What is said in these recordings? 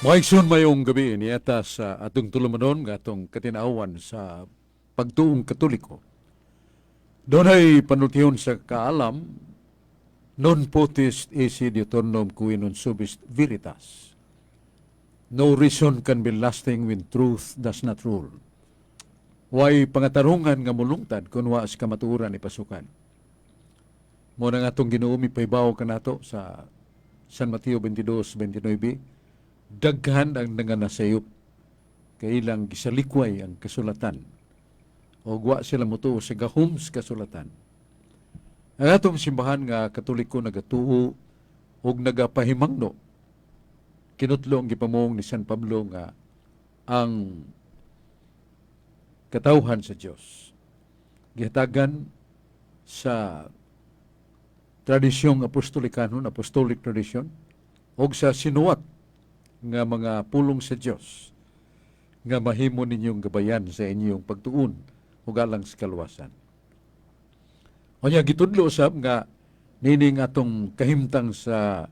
Mga igsoon, maayong gabii niata sa atong tulumanon nga atong katinawan sa pagtuong Katoliko. Dunay panultihon sa kaalam, "Non potest esse diuturnum qui non subest veritas." No reason can be lasting when truth does not rule. Way pangatarungan nga mulungtad kung wa sa kamatuoran ipasukan. Mao nang atong Ginoo mipahibaw kanato sa San Mateo 22:29, daghan ang nanganasayop kay ilang gisalikway ang kasulatan o wa sila motuo sa gahom sa kasulatan. Ang atong simbahan nga Katoliko nagatuo ug nagapahimangno kinutlo ang gipamuong ni San Pablo nga ang katawhan sa Dios gihatagan sa tradisyong apostolikanon, apostolic tradition, ug sa sinuwat nga mga pulong sa Dios nga mahimo ninyong gabayan sa inyong pagtuon ug alang sa kaluwasan. Unya gitudlo usab nga nining atong kahimtang sa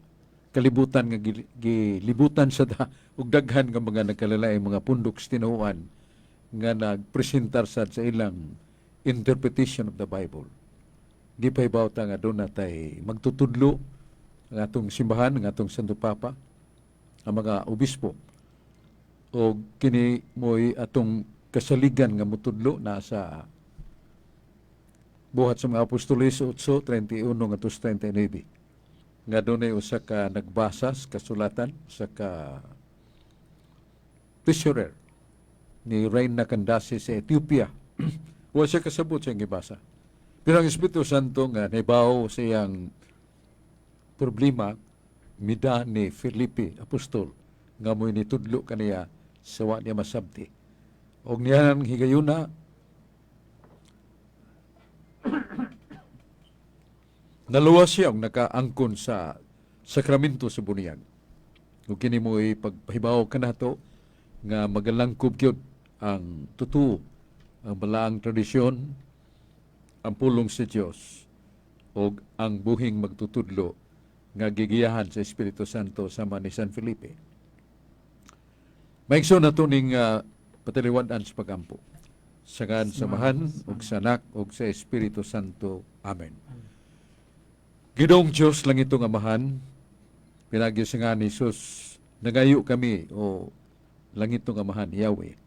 kalibutan nga gilibutan sa da ug daghan nga mga nagkalalaing mga pundok sa tinuoan nga nagpresentar sad sa ilang interpretation of the Bible. Gipahibaw ta nga duna tay magtutudlo, ang atong simbahan, ang atong Santo Papa, ang mga obispo. O kini mo'y atong kasaligan nga mutudlo na sa Buhat sa mga Apostoles 8:31 ngadto sa 39 nga dunay usa ka nagbasa sa kasulatan, usa ka treasurer ni Reyna Candace sa Ethiopia. Wa siya kasabot sa iyang gibasa. Pero ang Espiritu Santo nga nahibaw sa iyang problema, mida ni Felipe apostol nga mo'y nitudlo kaniya sa wa niya masabti. Og niyanang higayuna, naluwas siya og nakaangkon sa sakramento sa buniyag. Ug kini mo'y pagpahibaw kanato nga magalangkob gyud ang totoo, ang balaang tradisyon, ang pulong sa Dios ug ang buhing magtutudlo nga gigiyahan sa Espiritu Santo sama ni San Felipe. Maigsoon, ato ning pataliwad-an sa pagampo. Sa ngalan sa Amahan ug sa Anak ug sa Espiritu Santo. Amen. Ginoong Diyos, langitong Amahan, pinaagi sa ngalan ni Jesus, nangayo kami o langitong Amahan, Yahweh.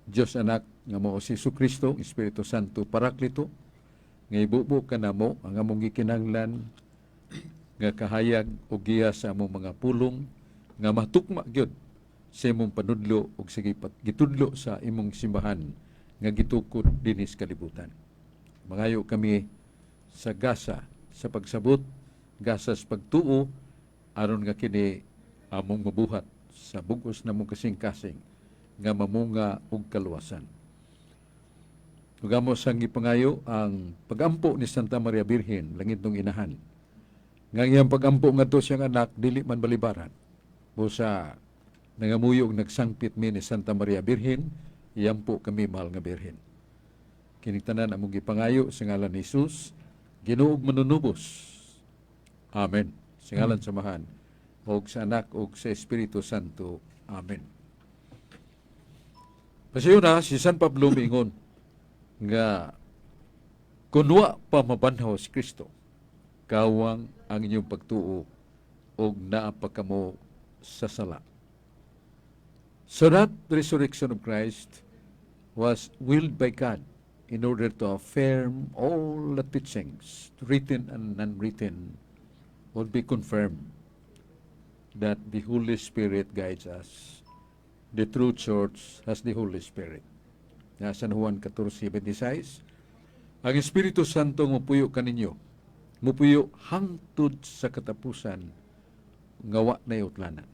Diyos Anak nga mao si Kristo, Espiritu Santo, Paraklito, nga ibubo kanamo ang among gikinahanglan nga kahayag o giya sa among mga pulong nga matukma gyud sa imong panudlo ug sa gitudlo sa imong simbahan nga gitukod dinhi sa kalibutan. Mangayo kami sa gasa sa pagsabot, gasa sa pagtuo, aron nga kini among mabuhat sa bugos namong kasing-kasing nga mamunga og kaluwasan. Ug amo sang gipangayo ang pagampo ni Santa Maria Birhen, langitnong inahan. Nga ang iyang pagampo ngadto siyang anak dili man balibaran. Busa nangamuyo og nagsangpit mi ni Santa Maria Birhen, iampo kami, mahal nga Birhen. Kining tanan among gipangayo sa ngalan ni Jesus, Ginoo ug manunubos. Amen. Sa ngalan sa Amahan ug sa Anak ug sa Espiritu Santo. Amen. Pasiyon na si San Pablo miingon nga kung wa pa mabanhaw si Kristo, kawang ang inyong pagtuo ug naa pa kamo sa sala. So that resurrection of Christ was willed by God in order to affirm all the teachings, written and unwritten, would be confirmed that the Holy Spirit guides us. The true church has the Holy Spirit. Na San Juan 14:26, ang Espiritu Santo mupuyo kaninyo, mupuyo hangtod sa katapusan nga wa nay utlanan.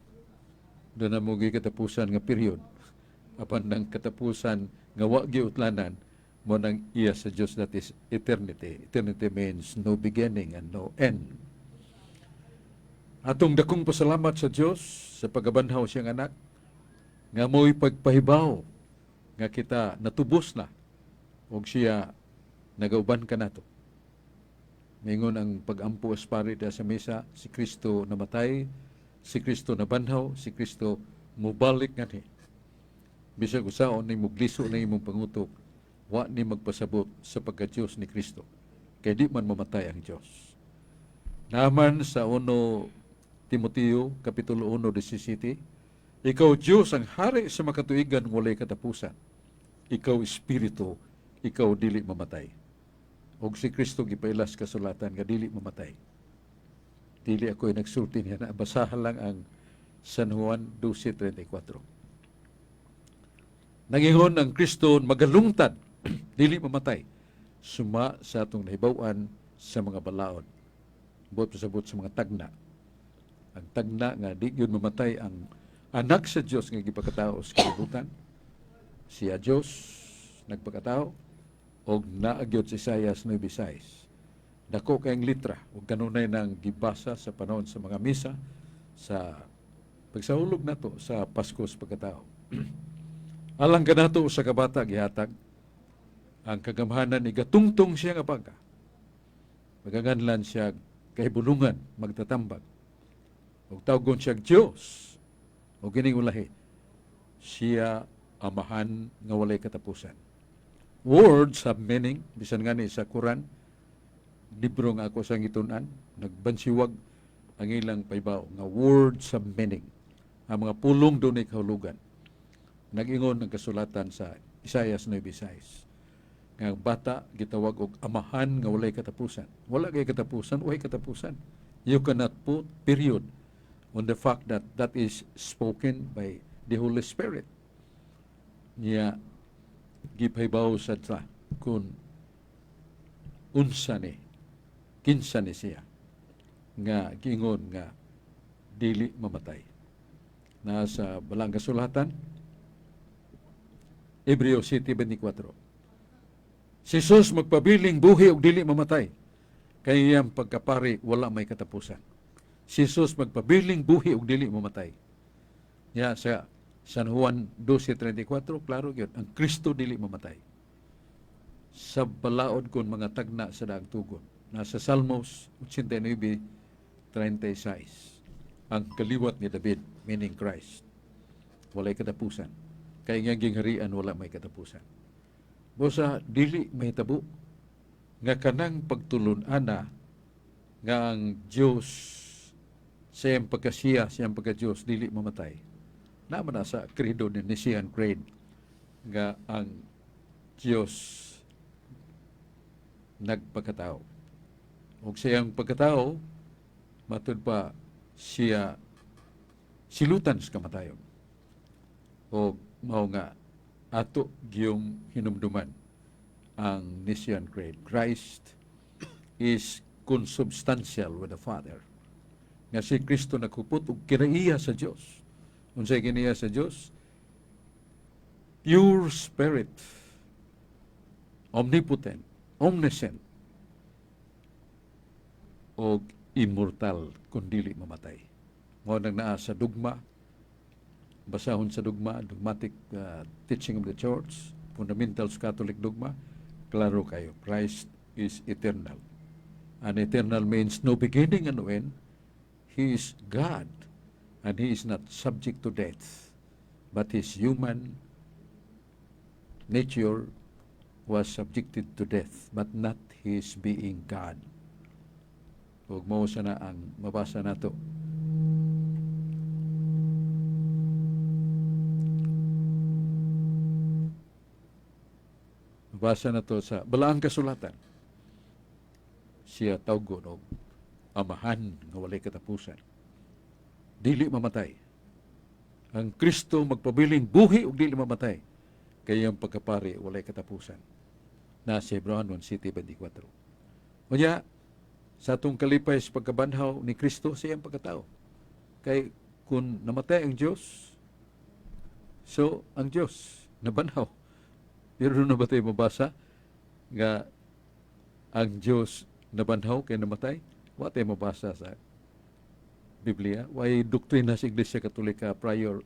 Duna moy katapusan nga period. Apan ng katapusan nga wa giutlanan mao nang iya sa Dios, that is eternity. Eternity means no beginning and no end. Atong dakong pasalamat sa Dios sa pagabanhaw siyang anak nga mo'y pagpahibaw nga kita natubos na ug siya nagauban kanato. Mingon ang pag-ampo sa pari sa misa, si Kristo namatay. Si Kristo nabanhaw, si Kristo mubalik nganhi. Bisag usaon ni mugliso na imong pangutok, wa ni magpasabot sa pagka-Diyos ni Kristo. Kay di man mamatay ang Diyos. Naman sa 1 Timoteo, Kapitulo 1:17, "Ikaw Diyos ang hari sa makatuigan, walay katapusan. Ikaw Espiritu, ikaw dili mamatay." Og si Kristo gipailas kasulatan nga dili mamatay. Dili ako nagsulti niya na, basahan lang ang San Juan 12:34. Nangingon ang Kristo magalungtad, dili mamatay, suma sa atong nahibaw-an sa mga balaod. Buot pasabot sa mga tagna. Ang tagna nga di yun mamatay ang anak sa Dios nga gipakatao sa kalibutan. Siya Dios nagpakatao og naa gyud sa Isaias 9:6. Dako kayong litra ug kanunay nang gibasa sa panahon sa mga misa sa pagsahulog nato sa Pasko sa Pagkatao. "Alang kanato usa ka bata gihatag, ang kagamhanan igatungtong siya nga baga. Magaganlan siya Kahibulungan Magtatambag. Ug tawgon siya Dios. Ug kining ulahi, siya Amahan nga walay katapusan." Words have meaning, bisan ngani sa Quran, libro nga ako sa gitun-an, nagbansiwag ang ilang paybaw nga words have meaning. Ang mga pulong dunay kahulugan. Nag-ingon ang kasulatan sa Isaias 9:6 nga ang bata gitawag og Amahan nga walay katapusan. Wala kay katapusan, walay katapusan. You cannot put period on the fact that that is spoken by the Holy Spirit. Niya gipahibaw sa ta kung unsa ni, kinsa ni siya nga giingon nga dili mamatay. Nasa Balaang Kasulatan, Hebreo 7:24. Si Jesus magpabiling buhi ug dili mamatay. Kay iyang pagkapari wala may katapusan. Si Jesus magpabiling buhi ug dili mamatay. Ya sa San Juan 12:34, klaro gyud ang Kristo dili mamatay. Sa balaod kon mga tagna sa daang tugon. Nasa Salmos 89:36. Ang kaliwat ni David, meaning Christ, walay katapusan. Kay nga gingharian wala may katapusan. Busa dili mahitabo nga kanang pagtulun-ana nga ang Dios sa iyang pagkasiya, sa iyang pagka-Diyos, dili mamatay. Naman na sa credo ni Nicene Creed nga ang Diyos nagpagkatao. Ug sa iyang pagkatao, matud pa siya silutan sa kamatayon. O mao nga ato giyong hinumduman ang Nicene Creed. Christ is consubstantial with the Father. Nga si Kristo nagkupot og kinaiya sa Dios. Unsay kinaiya sa Dios? Pure spirit, omnipotent, omniscient, og immortal kung dili mamatay. Mao nang naa sa dugma, basahon sa dugma, dogmatic teaching of the Church, fundamentals Catholic dogma, klaro kayo, Christ is eternal. And eternal means no beginning and no end. He is God, and He is not subject to death. But His human nature was subjected to death, but not His being God. Ug mao sa na ang mabasa nato. Mabasa nato sa Balaang Kasulatan. Siya tawgon og Amahan nga walay katapusan. Dili mamatay. Ang Kristo magpabiling buhi ug dili mamatay. Kay ang pagkapari walay katapusan. Na sa Hebreohanon 7:24. Unya, sa atong kalipay sa pagkabanhaw ni Kristo sa iyang pagkatao. Kay kung namatay ang Diyos, so ang Diyos nabanhaw. Pero na ba tayo mabasa nga ang Diyos nabanhaw kay namatay? Wa tayo mabasa sa Biblia. Way doktrina sa Iglesia Katolika prior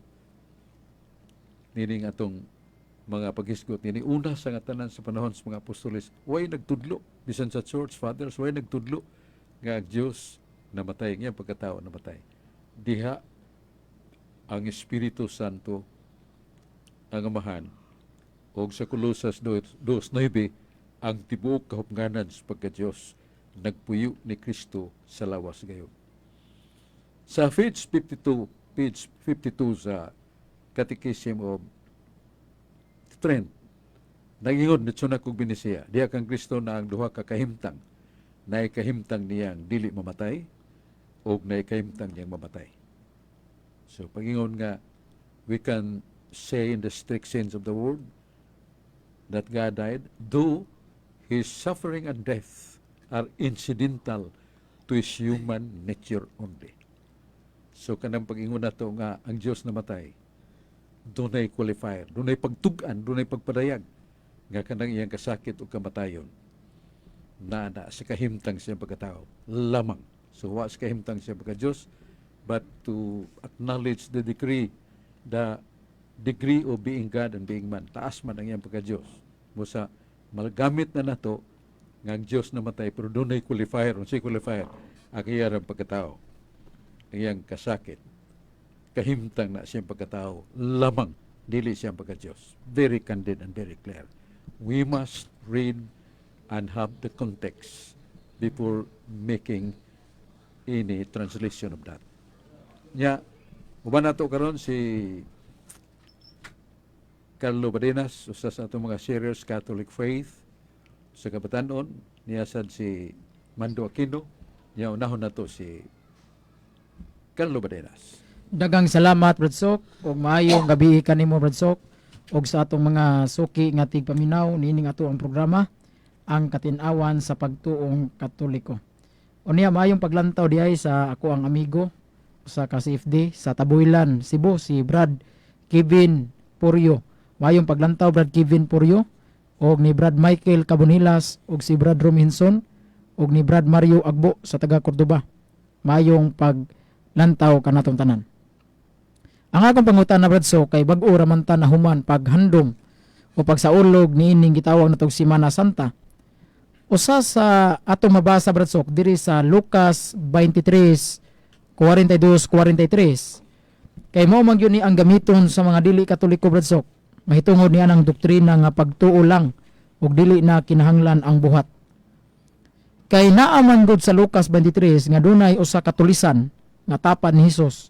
nining atong mga paghisgot nining una sa nga tanan sa panahon sa mga apostoles. Way nagtudlo bisan sa Church Fathers, way nagtudlo nga ang Dios namatay, nga pagkatao namatay. Diha ang Espiritu Santo, ang Amahan, og sa Colosas 2:9, ang tibuok kahupnganan sa pagka-Diyos nagpuyo ni Kristo sa lawas gayon. Sa page 52, page 52 sa Catechism of Trent, nagingon nitso na kog Binisiya, diha kang Kristo na ang duha ka kahimtang, naay kahimtang niyang dili mamatay, og naay kahimtang niyang mamatay. So, pagingon nga, we can say in the strict sense of the word that God died, though His suffering and death are incidental to His human nature only. So, kanang pag-ingon nato nga ang Diyos namatay, dunay qualifier, dunay pagtug-an, dunay pagpadayag nga kanang iyang kasakit o kamatayon na na sa kahimtang siyang pagkatao lamang. So wa sa kahimtang siyang pagka-Diyos, but to acknowledge the degree of being God and being man. Taas man ang iyang pagka-Diyos. Busa magamit na nato nga ang Diyos namatay, pero dunay qualifier. Unsay qualifier? Ang iyang pagkatao. Ang iyang kasakit. Kahimtang na siyang pagkatao lamang, dili siyang pagka-Diyos. Very candid and very clear. We must read and have the context before making any translation of that. Nya, uban nato karon si Carlo Badenas, usa sa atong mga serious Catholic faith sa Kabatanon, niya sad si Mando Aquino, niya unahon nato si Carlo Badenas. Daghang salamat, Brad Sok, ug maayong gabi kanimo, Brad Sok, ug sa atong mga suki nga tigpaminaw niining ato ang programa, Ang Katin-awan sa Pagtuong Katoliko. Unya, maayong paglantaw diay sa ako ang amigo sa ka-CFD sa Tabuilan, Cebu, si Brad Kevin Puryo. Maayong paglantaw, Brad Kevin Puryo, og ni Brad Michael Cabonilas ug si Brad Rominson ug ni Brad Mario Agbo sa taga Cordoba. Maayong paglantaw kanatong tanan. Ang akong pangutana, Brad So, kay bag-o ra man ta nahuman paghandom o pagsaulog niining gitawag natong Simana Santa. Usa sa atong mabasa, Brad Sok, diri sa Lucas 23 42 43, kay mao man gyud ni ang gamiton sa mga dili Katoliko, Brad Sok, mahitungod niya ang doktrina nga pagtuo lang ug dili na kinahanglan ang buhat. Kay naa man gud sa Lucas 23 nga dunay usa ka tulisan nga tapad ni Hesus.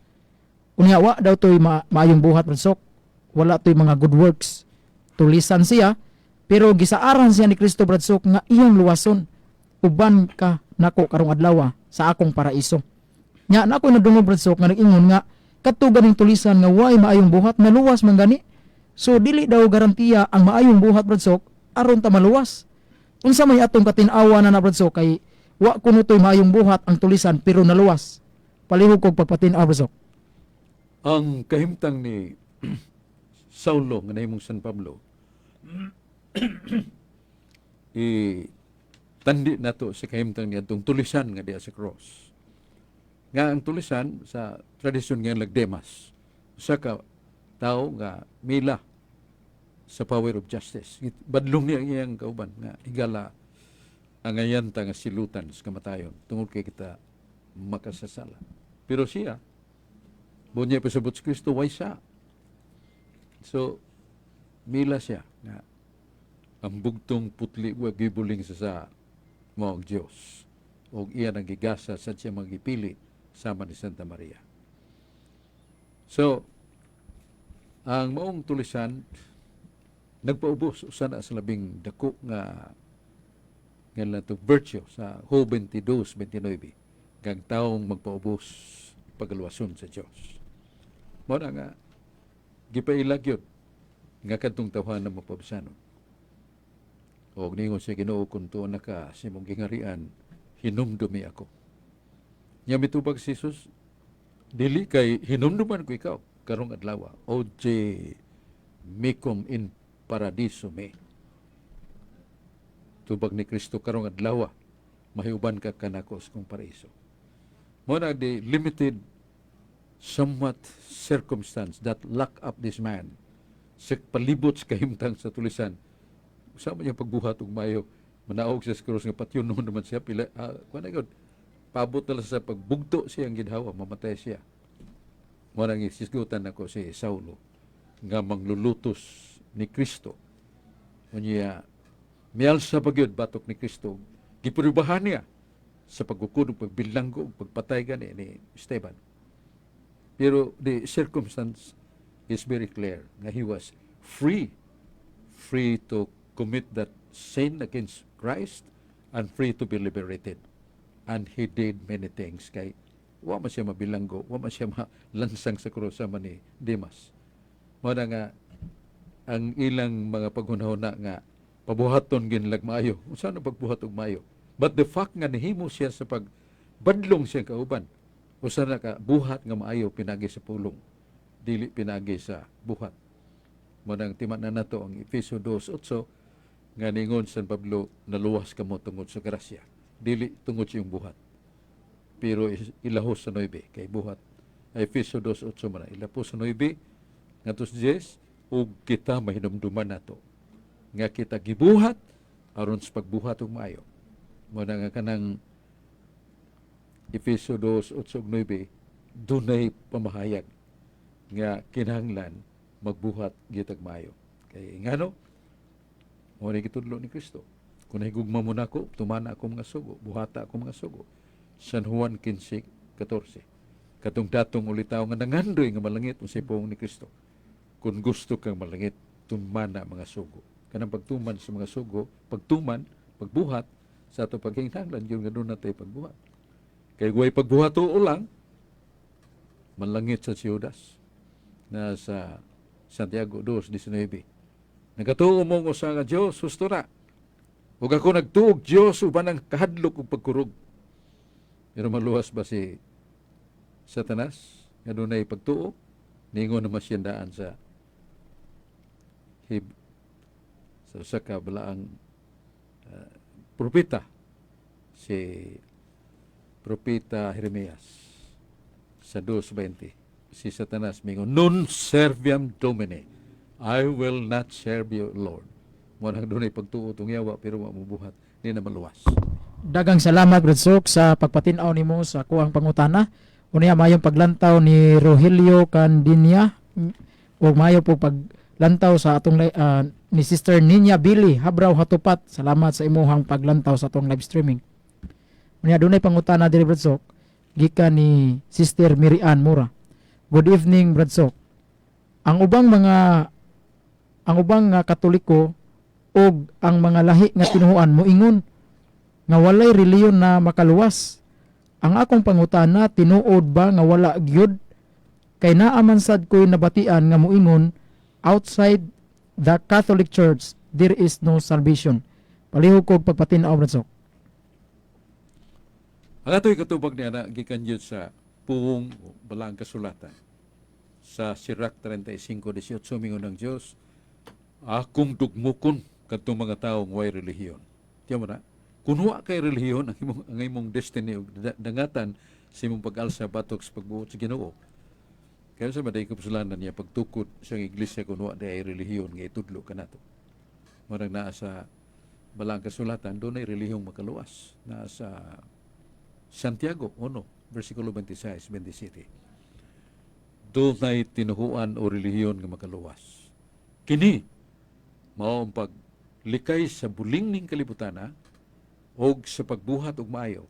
Unya wa daw to'y maayong buhat, Brad Sok. Wala to'y mga good works. Tulisan siya, pero gisaaran siya ni Kristo, Brad Sok, nga iyang luwason. "Uban ka nako karong adlaw sa akong paraiso." Nya nako nadungog, Brad Sok, nga nag-ingon nga kadto ganing tulisan nga way maayong buhat naluwas man gani. So dili daw garantiya ang maayong buhat, Brad Sok, aron ta maluwas. Unsa may atong katin-awa na, Brad Sok, kay wa kuno to'y maayong buhat ang tulisan pero naluwas? Palihog kog pagpatin-aw, Brad Sok. Ang kahimtang ni Saulo nga nahimong San Pablo, i tandi nato sa kahimtang niya itong tulisan nga diya sa cross. Nga ang tulisan sa tradisyon nga Demas, usa ka tao nga mila sa power of justice. Badlong niya ang iyang kauban nga higala ang ayanta nga silutan sa kamatayon tungod kay kita makasasala. Pero siya, buot niya pasabot sa Kristo, way siya. So, mila siya nga ang bugtong putli wa gibuling sa mao ang Dios. Og iya nang gigasa sa siya magipili sama ni Santa Maria. So, ang maong tulisan nagpaubos, usa na sa labing dako nga nga nato virtue sa Ho 22:29, kang taong magpaubos pagaluwason sa Dios. Mao na nga gipaila gyud nga kadtong tawhana mapabsanon. Og ningon siya, "Ginoo, kung tuon na ka sa imong gingarian, hinumdumi ako." Nya mitubag si Jesus, "Dili kay hinumduman ko ikaw karong adlaw, hodie mecum in paradiso me." Tubag ni Kristo, "Karong adlaw mahiuban ka kanako sa kong paraiso." Mao na the limited somewhat circumstance that lock up this man sa palibot sa kahimtang sa tulisan. Sa niya pagbuhat og mayo, manaog siya sa krus nga patyon naman siya pila kuan na gyud, paabot na lang sa pagbugto siya ang ginhawa, mamatay siya. Mao nang isisgutan nako si Saulo nga manglulutos ni Kristo. Unya mialsa pa gyud batok ni Kristo, giprubahan niya sa pagukod ug pagbilanggo ug pagpatay gani ni Esteban. Pero the circumstance is very clear nga he was free, free to commit that sin against Christ and free to be liberated. And he did many things kay wa man siya mabilanggo, wa man siya malansang sa krus sama ni Demas. Mao na nga ang ilang mga paghunahuna nga pabuhaton ginlag maayo. Unsa na pagbuhat og maayo? But the fact nga nihimo siya sa pagbadlong siya kauban, usa na ka buhat nga maayo pinagi sa pulong, dili pinagi sa buhat. Mao nang timan na nato ang Efeso 2:8 nga ningon San Pablo, "Naluwas kamo tungod sa grasya, dili tungod sa iyong buhat." Pero ilahos sa 9 kay buhat. Efeso 2:8 man na, ilahos sa 9 ngadto sa 10, ug kita mahinumduman nato nga kita gibuhat aron sa pagbuhat og maayo. Mao na nga kanang Efeso 2:8 ug 9 dunay pamahayag nga kinahanglan magbuhat gitag maayo. Kay ngano? Mao ni gitudlo ni Kristo. "Kung nahigugma mo nako, tumana ako mga sugo, buhata ako mga sugo." San Juan 15:14. Katong datong ulitaw nga nangandoy nga malangit unsay puong ni Kristo. "Kung gusto kang malangit, tumana mga sugo." Kanang pagtuman sa mga sugo, pagtuman, pagbuhat sa ato paghinanglan yun nga doon natay pagbuhat. Kay way pagbuhat tuo lang, manlangit sa si Judas na sa Santiago 2:19. "Nagatuo mo nga usa nga Dios, husto na. Ug ako nagtuog Dios uban ang kahadlok ug pagkurog." Pero maluwas ba si Satanas nga dunay pagtuo? Ningon naman siya daan sa Hib sa usa ka balaang propeta, si Propeta Jeremias sa 2:20. Si Satanas mingon, "Non serviam Domine. I will not serve you, Lord." Mo nang dunay pagtuo tong yawa pero wa mobuhat, di na maluwas. Daghang salamat, Brad Sok, sa pagpatin-aw nimo sa kuang pangutana. Unya mayong paglantaw ni Rogelio Candinia ug mayo po paglantaw sa atong ni Sister Ninya Billy Habraw Hatupat. Salamat sa imuhang paglantaw sa atong live streaming. Unya dunay pangutana diri, Brad Sok, gikan ni Sister Mirian Mura. "Good evening, Brad Sok. Ang ubang nga Katoliko ug ang mga lahi nga tinuhuan moingon nga walay reliyon na makaluwas. Ang akong pangutana, tinuod ba nga wala gyud? Kay naa man sad ko'y nabatian nga moingon, outside the Catholic Church there is no salvation. Palihog kog pagpatin-aw, Brad Sok." Ang ato'y katubag niya na gikan yun sa puong o balaang kasulatan. Sa Sirach 35:18 mingon ng Diyos, "Akong dugmukon kadtong mga taong way relihiyon." Tiyan mo na? Kung wa kay relihiyon, ang imong destiny ug dangatan sa imong pag-alsa batok sa pagbuot sa Ginoo. Kaya sa maday kapsulanan niya pagtukod sa iglesia kung wa ay relihiyon nga itudlo kanato. Marang naa sa balaang kasulatan, doon ay relihiyong makaluwas. Naa sa Santiago 1, versikulo 26, 27. Dunay tinuhuan o relihiyon nga makaluwas. Kini, mao ang paglikay sa buling ning kalibutana og sa pagbuhat og maayo,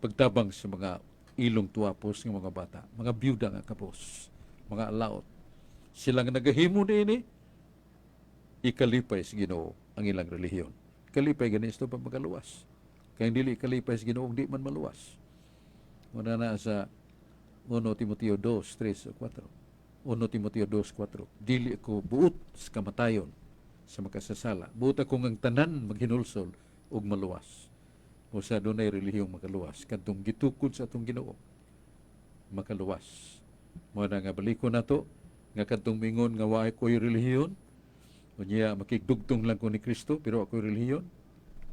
pagtabang sa mga ilong tuwapos nga mga bata, mga byuda nga kapos, mga alaot. Sila nga nagahimo niini, ikalipay sa Ginoo ang ilang relihiyon. Kalipay gani isto pa makaluwas. Kay dili kalipay sa Ginoo, di man maluwas. Muna na sa 1 Timoteo 2, 3, 4. 1 Timoteo 2, 4. "Dili ako buot sa kamatayon sa makasasala. Buot ako ang tanan maghinulsol ug maluwas." O sa dunay relihiyong makaluwas kadtong gitukod sa atong Ginoo makaluwas. Mo na nga baliko nato nga kadtong mingon nga waay ko'y relihiyon, unya makigdugtong lang ko ni Kristo pero ako'y relihiyon,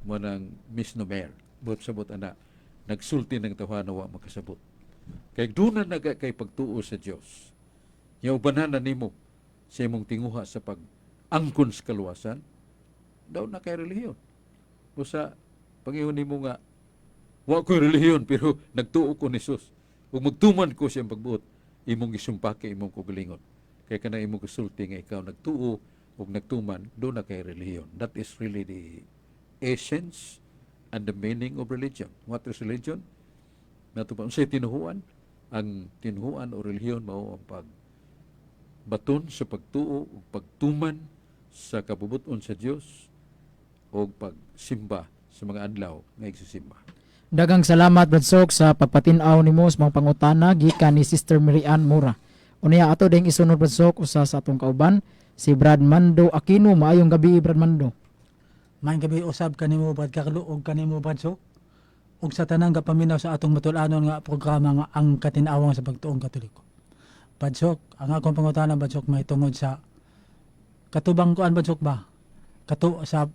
mo nang misnomer. Buot sabot ana, nagsulti ng tawhana wa makasabot. Kay duna na kay pagtuo sa Dios. Nya ubanan na nimo sa imong tinguha sa pag-angkon sa kaluwasan, daw na kay relihiyon. Busa pangingon nimo nga wa ko'y relihiyon pero nagtuo ko ni Jesus ug magtuman ko siyang pagbuot. Imong gisumpaki imong kaugalingon. Kay kanang imong gisulti nga ikaw nagtuo ug nagtuman, duna kay relihiyon. That is really the essence and the meaning of religion. What is religion? Nato pa unsay tinuhuan? Ang tinuhuan o relihiyon mao ang pag baton sa pagtuo ug pagtuman sa kabubut-on sa Dios o pagsimba sa mga adlaw nga igsisimba. Daghang salamat, Brad Sok, sa pagpatin-aw nimo sa mga pangutana gikan ni Sister Mary Ann Mura. Unya ato ding isunod, Brad Sok, usa sa atong kauban, si Brad Mando Aquino. Maayong gabi, Brad Mando. Maayong gabi usab kanimo, Brad Carlo, ug kanimo, Brad Sok, ug sa tanang gapaminaw sa atong matul-anon nga programa nga Ang Katin-awang sa Pagtuong Katoliko. Brad Sok, ang akong pangutana, Brad Sok, mahitungod sa katubang kuan, Brad Sok, ba? Kato sa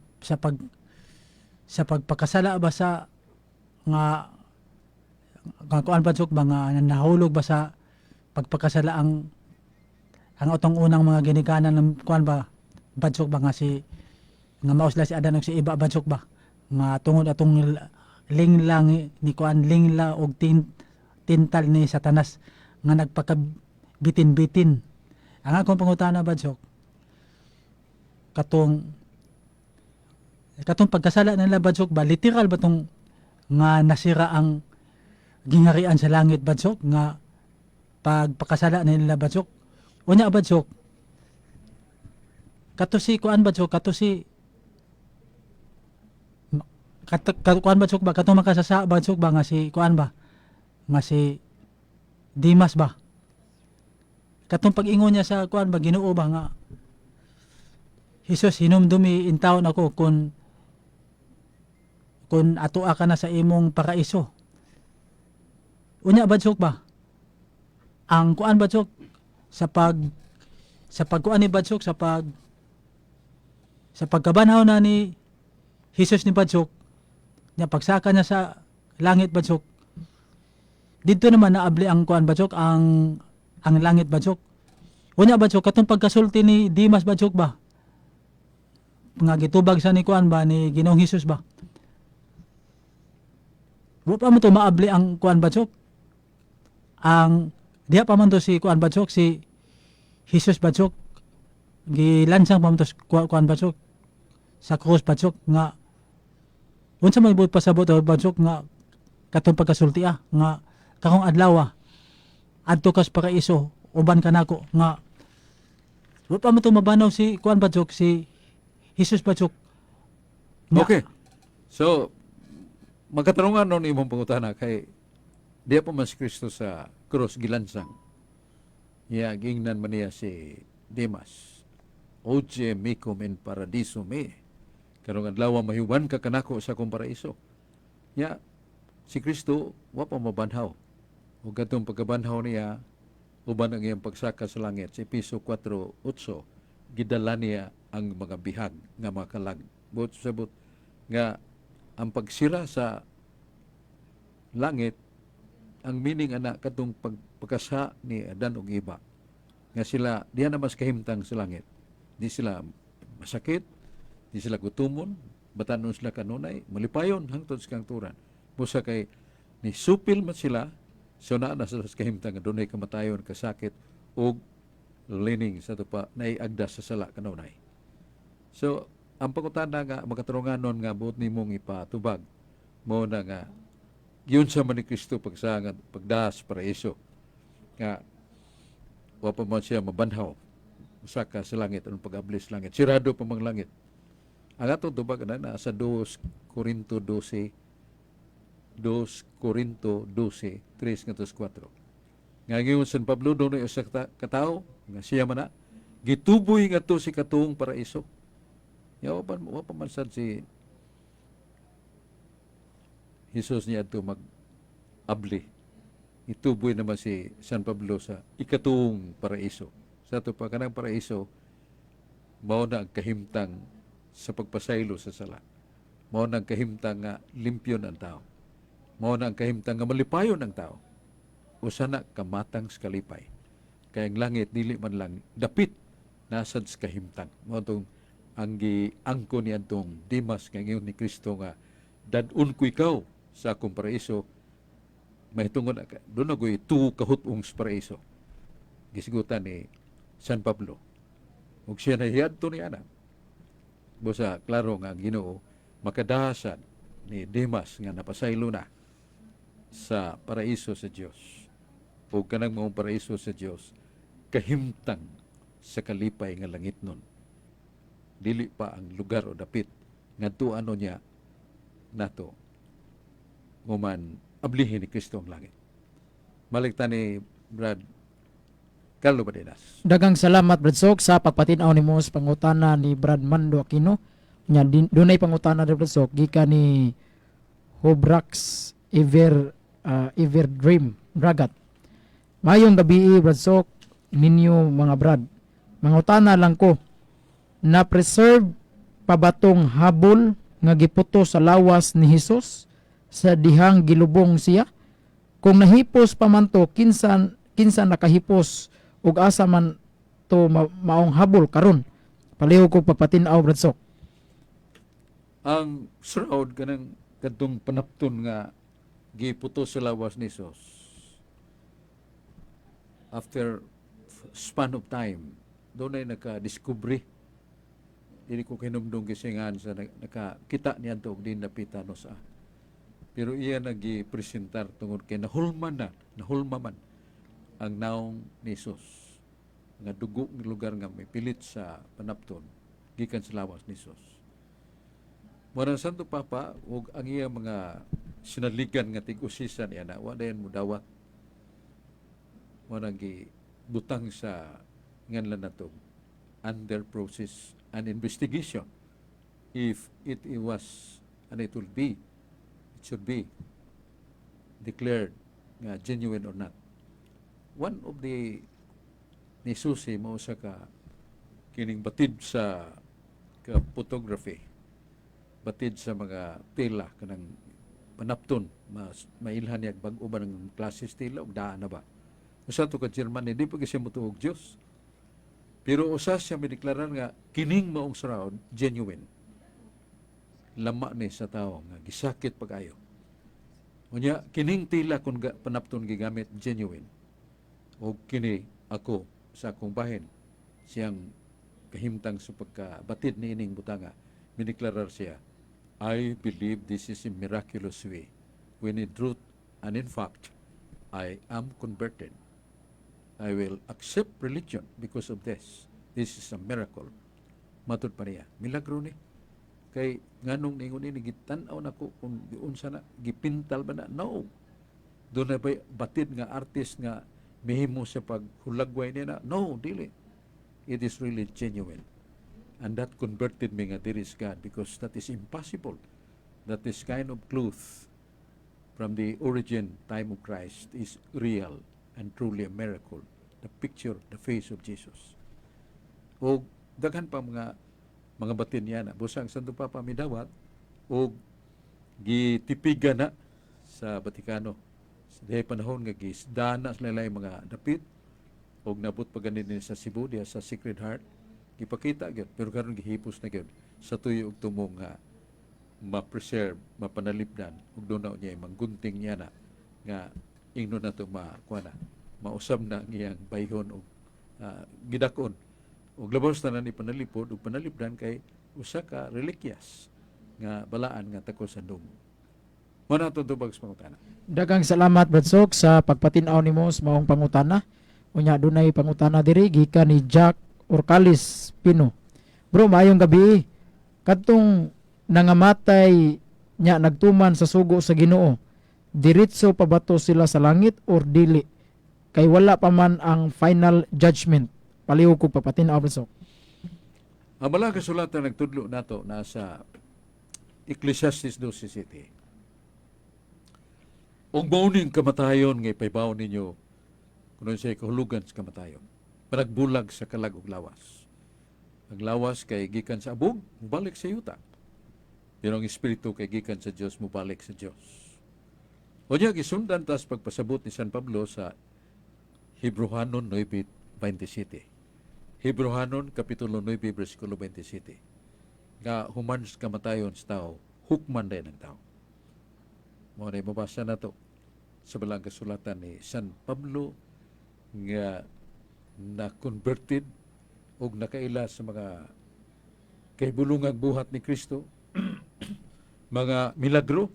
pagpakasala ba sa nga nga kuan, Brad Sok, ba, nga nahulog ba sa pagpakasala ang atong unang mga ginikanan ng kuan ba, Brad Sok, ba, nga si nga mao sila si Adan ug si Eva, Brad Sok, ba, nga tungod atong linglang ni kuan, lingla og tintal ni Satanas nga nagpakabitin-bitin. Ang akong pangutana, Brad Sok, katong katong pagkasala nila, Brad Sok, ba, literal ba tong nga nasira ang gingarian sa langit, Brad Sok, nga pagpakasala nila, Brad Sok? Unya, Brad Sok, kato si kuan, Brad Sok, kato si kato, kuan, Brad Sok, ba, katong makasasa, Brad Sok, ba, nga si kuan ba, nga si Dimas ba, katong pag-ingon niya sa kuan ba, Ginoo ba, nga "Jesus, hinumdumi intawon ako kun atoa ka na sa imong paraiso." Unya, Brad Sok, ba, ang kuan, Brad Sok, sa pagkuan ni Brad Sok, sa pagkabanhaw na ni Jesus ni Brad Sok niya, pagsaka niya sa langit, Brad Sok, didto naman naabli ang kuan, Brad Sok, ang langit, Brad Sok? Unya, Brad Sok, katong pagkasulti ni Dimas, Brad Sok, ba, nga gitubag sa ni kuan ba, ni Ginoong Hesus ba, wa pa man to maabli ang kuan, Brad Sok, ang diha pa man to si kuan, Brad Sok, si Jesus, Brad Sok, gilansang pa man to sa kuan, Brad Sok, sa krus, Brad Sok, nga unsa may buot pasabot, Brad Sok, nga katong pagkasulti nga "Karong adlaw adto kas paraiso, uban ka nako," nga wa pa man to mabanaw si kuan, Brad Sok, si Jesus, Brad Sok? Okay. So, magkatanungan nun imong pangutana kay diya pa man si Kristo sa cross gilansang. Ya, gingnan man niya si Dimas. "Hodie mecum in paradiso me." "Karong adlaw mahiuban ka kanako sa akong paraiso." Ya, si Kristo wa pa mabanhaw. Ug katong pagkabanhaw niya uban ang iyang pagsaka sa langit sa Epeso 4:8, gidala niya ang mga bihag nga mga kalag. Buot sabot nga ang pagsira sa langit, ang meaning ana katong pagkasa ni Adan ug Eva nga sila diha na mas kahimtang sa langit, di sila masakit, di sila gutumon, batanon sila kanunay, malipayon hangtod sa kangturan. Busa kay ni supil man sila, so naa na sila sa kahimtang nga dunay kamatayon, kasakit ug lining sa tupa naiagda sa sala kanunay. So ang pangutana nga makatarunganon nga buot nimong ipatubag mo na nga giunsa man ni Kristo pagsangad pagdas paraiso nga wa pa man siya mabanhaw, saka sa langit, anong pag-abli sa langit, sirado pa mang langit. Ang atong tubag na nasa 2 Corinto 12, 2 Corinto 12, 3 ngadto 4, nga giingon San Pablo dunay usa ka katawo nga siya man na gituboy ngadto sa ikatuong paraiso. Ya, wa pa man sad si Jesus niya adto mag abli. Ituboy naman si San Pablo sa ikatuong paraiso. Sa ato pa kanang paraiso mao na ang kahimtang sa pagpasaylo sa sala. Mao na ang kahimtang nga limpyon ang tao. Mao na ang kahimtang nga malipayon ang tao. Usa na kamatang sa kalipay. Kay ang langit dili man lang dapit, nasad sa kahimtang. Mao tong ang giangko ni atong Dimas nga ingon ni Kristo nga "Dad-on ko ikaw sa akong paraiso," mahitungod na duna goy tuo kahut-ong sa paraiso. Gisgutan ni San Pablo. Ug siya nahiadto ni ana. Busa klaro nga ang Ginoo makadahasan ni Demas nga napasaylo na sa paraiso sa Dios. O kanang maong paraiso sa Dios kahimtang sa kalipay nga langit nun. Dili pa ang lugar o dapit ngadto ano niya nato human ablihin ni Kristo ang langit. Balik ta ni Brad Carlo Badenas. Daghang salamat, Brad Sok, sa pagpatin-aw nimo sa pangutana ni Brad Mando Aquino. Nya din, dunay pangutana ni Brad Sok gikan ni Hobrax Ever Dream Dragat. Mayong gabi, Brad Sok, ninyo mga Brad. Mangutana lang ko, na preserve pa ba tong habol nga giputo sa lawas ni Hesus sa dihang gilubong siya? Kung nahipos pa man to, kinsa kinsa nakahipos ug asa man to maong habol karon? Palihog ko pagpatin-aw, Brad Sok. Ang shroud, kanang kadtong panapton nga giputo sa lawas ni Jesus, after span of time doon ay naka-discovery. Dili ko kinumdong gisingan sa nakakita niya og din napita no sa, pero iya nagi-presentar tungod kay nahulman na, nahulma man ang naong ni Jesus nga dugo ng lugar nga may pilit sa panapton gikan sa lawas ni Jesus. Mura Santo Papa ug ang iya mga sinaligan nga tig-usisan niya na wa dayon mo dawat mo nang butang sa nganlan nato under process and investigation if it was and it will be, it should be declared nga genuine or not. One of the ni susi mo sa ka kining batid sa ka photography, batid sa mga tela, kanang panapton, mas mailhan niya bag-o ba ng klases tela ug daan na ba. Usa to ka German, hindi pa siya motuo og Dios, pero usa siya mideklarar nga kining maong shroud genuine, lama ni sa tao nga gisakit pag-ayo. Unya kining tela kun panapton gigamit genuine. Og kini ako sa akong bahin, siyang kahimtang sa pagkabatid ni ining butanga, mideklarar siya, "I believe this is a miraculous way when in truth and in fact I am converted. I will accept religion because of this. This is a miracle." Matud pa niya, milagro ni. Kay nganong ningon ini, gitan-aw nako kung giunsa na, gipintal ba na? No. Doon na ba batid nga artist nga mihimo sa paghulagway niya na? No, dili. It is really genuine. And that converted me nga there is God, because that is impossible. That this kind of cloth from the origin time of Christ is real and truly a miracle. The picture, the face of Jesus. O daghan pa mga batin niya na. Busa ang Santo Papa midawat o gitipigan na sa Vatikano. Sa dihay panahon nga gisdana sa nila mga dapit og nabot pa ganin sa Cebu diha sa Sacred Heart, gipakita gyud, pero karon gihipos na gyud sa tuyo og tumong nga ma-preserve, mapanalipdan ug doon na niya manggunting niya na nga ingnon na to makuha na, mausab na ang iyang bayhon og gidakon ug labaw sa tanan ipanalipod ug panalipdan kay usa ka relikyas nga balaan nga takos sa dum. Mo na atong tubag sa pangutana. Daghang salamat, Brad Sok, sa pagpatin-aw nimo sa maong pangutana. Unya dunay pangutana diri gikan ni Jack Orcalis Pino. Bro, maayong gabi. Kadtong nangamatay nya nagtuman sa sugo sa Ginoo, diretso pa ba to sila sa langit or dili? Kay wala pa man ang final judgment. Palihog ko pagpatin-aw, Brad Sok. Ang balang kasulatan nagtudlo nato nasa Ecclesiastes 12:7. Ug mao ning kamatayon nga ipaybaw ninyo kuno siya kahulugan sa kamatayon. Panagbulag sa kalag ug lawas. Ang lawas kay gikan sa abog, mubalik sa yuta. Pero ang espiritu kay gikan sa Dios, mubalik sa Dios. Unya gisundan tas pagpasabot ni San Pablo sa Hebrohanon 9:27. Hebrohanon kapitulo 9 bersikulo 27. Nga human sa kamatayon sa tao, hukman din ang tao. Mo na mabasa na to sa balang kasulatan ni San Pablo nga na converted og nakaila sa mga kahibulungang buhat ni Kristo, mga milagro.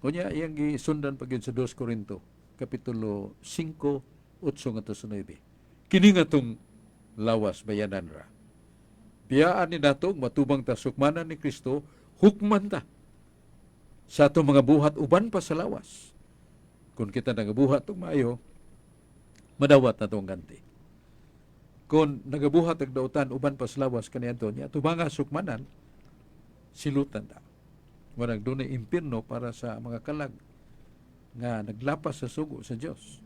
Unya iyang gisundan pa gyud sa 2 Corinto kapitulo 5, 8 ngadto sa 9. Kini nga tong lawas bayanan ra. Biyaan ni nato matubang ta sukmanan ni Kristo, hukman ta sa atong mga buhat uban pa sa lawas. Kung kita nagabuhat og maayo, madawat na ang ganti. Kung nagabuhat og dautan uban pa sa lawas kaniadto niya, tubanga sukmanan, silutan ta. Warag dunay impierno para sa mga kalag nga naglapas sa sugo sa Dios.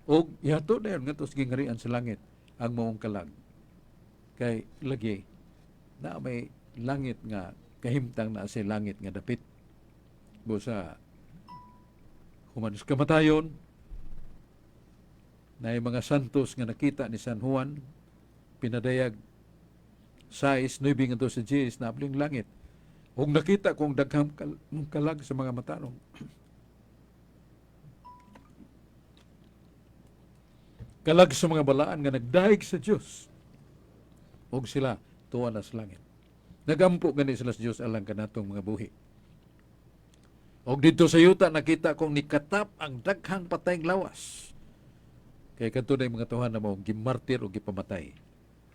Og ihato dayon ngadto sa gingharian sa langit ang maong kalag. Kay lagi na may langit nga kahimtang na sa langit nga dapit. Busa human sa kamatayon na mga santos nga nakita ni San Juan pinadayag 6, 9 ngadto sa 10 na abling langit. Ug nakita kong daghang kalag sa mga matarong. Kalag sa mga balaan nga nagdayeg sa Dios. Ug sila tuwa na sa langit. Nagampo gani sila sa Dios alang kanatong mga buhi. Og didto sa yuta nakita kong nikatap ang daghang patayng lawas. Kay kadto na mga tawhan na mao gimartir o gipamatay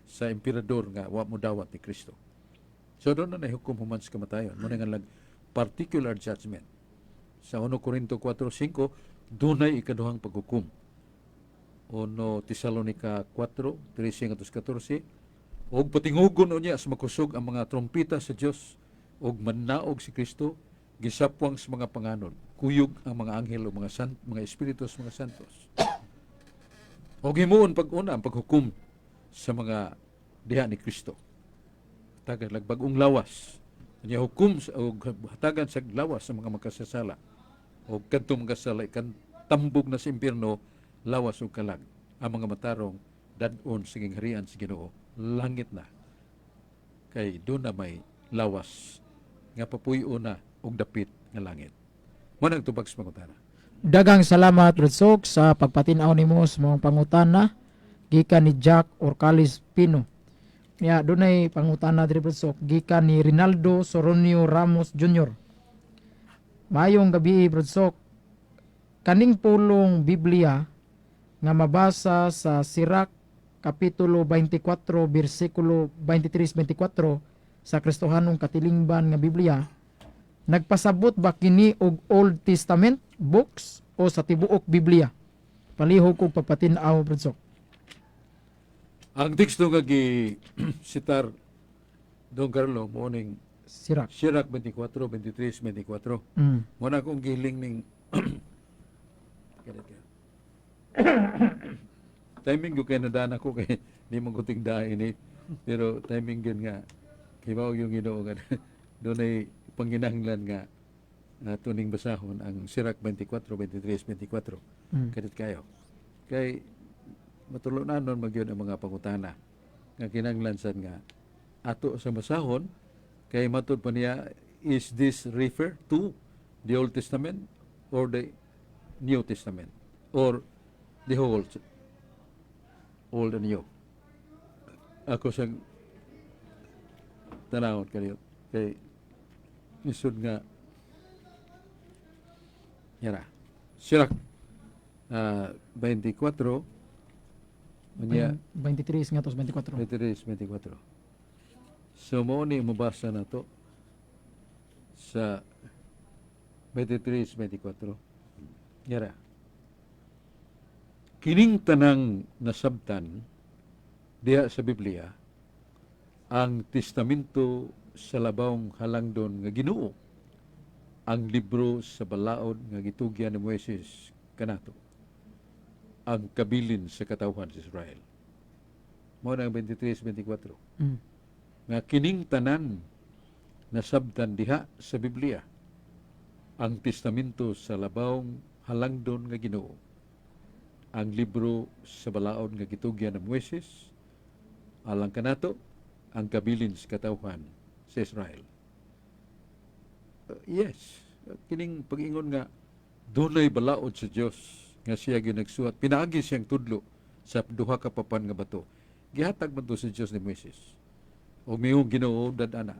sa emperador nga wa mo dawat ni Kristo. So doon na nahukom human sa kamatayon. Muna nga lag particular judgment. Sa 1 Corinto 4:5, dunay ikaduhang paghukom. 1 Tesalonica 4:13-14, og patingugon unya sa makusog ang mga trompeta sa Dios og mannaog si Kristo gisapwang sa mga panganod, kuyog ang mga anghel o mga espiritu sa mga santos, og himuon pag-una ang paghukom sa mga diha ni Kristo, hatagan lag bag-ong lawas nya, hukom sa, og hatagan sa lawas sa mga makasasala, og kadtong makasala kan tambog na sa impierno, lawas ug kalag. Ang mga matarong dad-on sa gingharian sa Ginoo, langit na, kay doon na may lawas nga papuyo na og dapit nga langit. Mo nang tubag sa pangutana. Daghang salamat, Brod Sok, sa pagpatin-aw nimo sa mga pangutana gikan ni Jack Orcalis Pino. Ya, dunay pangutana diri, Brod Sok, gikan ni Rinaldo Soronio Ramos Jr. Maayong gabi, Brod Sok. Kaning pulong Biblia nga mabasa sa Sirach kapitulo 24 bersikulo 23-24 sa Kristohanong Katilingban nga Biblia, nagpasabot ba kini og Old Testament books o sa tibuok Biblia? Palihog kog pagpatin-aw, Brod Sok. Ang teksto nga gi sitar, Don Carlo, mo ning Sirach. Sirach 24, 23, 24. Mo na akong gihiling ning kalit ka. Timing ko kay nadaan ako kay di mo kuting ini. Pero timing gyud nga kibaw yung Ginoo nga dunay panginahanglan nga tuning basahon ang Sirach 24, 23, 24. Kadit kayo. Kay matulunanon magyud ang mga pangutana nga kinahanglan sad nga ato sa basahon, kay matud pa niya, is this refer to the Old Testament or the New Testament or the whole Old and New? Ako sa tanawon kayo kay isod nga yara Sirach 24 unya 23 ngadto sa 24. 23, 24. So mo ni mabasa na to sa 23, 24. Yara. Kining tanang nasabtan diha sa Biblia, ang testamento sa labawng halangdon nga Ginoo, ang libro sa balaod nga gitugyan ni Moises kanato, ang kabilin sa katawhan sa Israel. Mao na ang 23, 24. Nga kining tanan nasabtan diha sa Biblia, ang testamento sa labawng halangdon nga Ginoo, ang libro sa balaod nga gitugyan ni Moises alang kanato, ang kabilin sa katawhan sa Israel. Yes, kining pag-ingon nga dunay balaod sa Dios nga siya ginagsuwat pinaagi siyang tudlo. Sa duha ka papan nga bato. Gihatag man to sa Dios ni Moises. O miyong Ginoo dad-ana.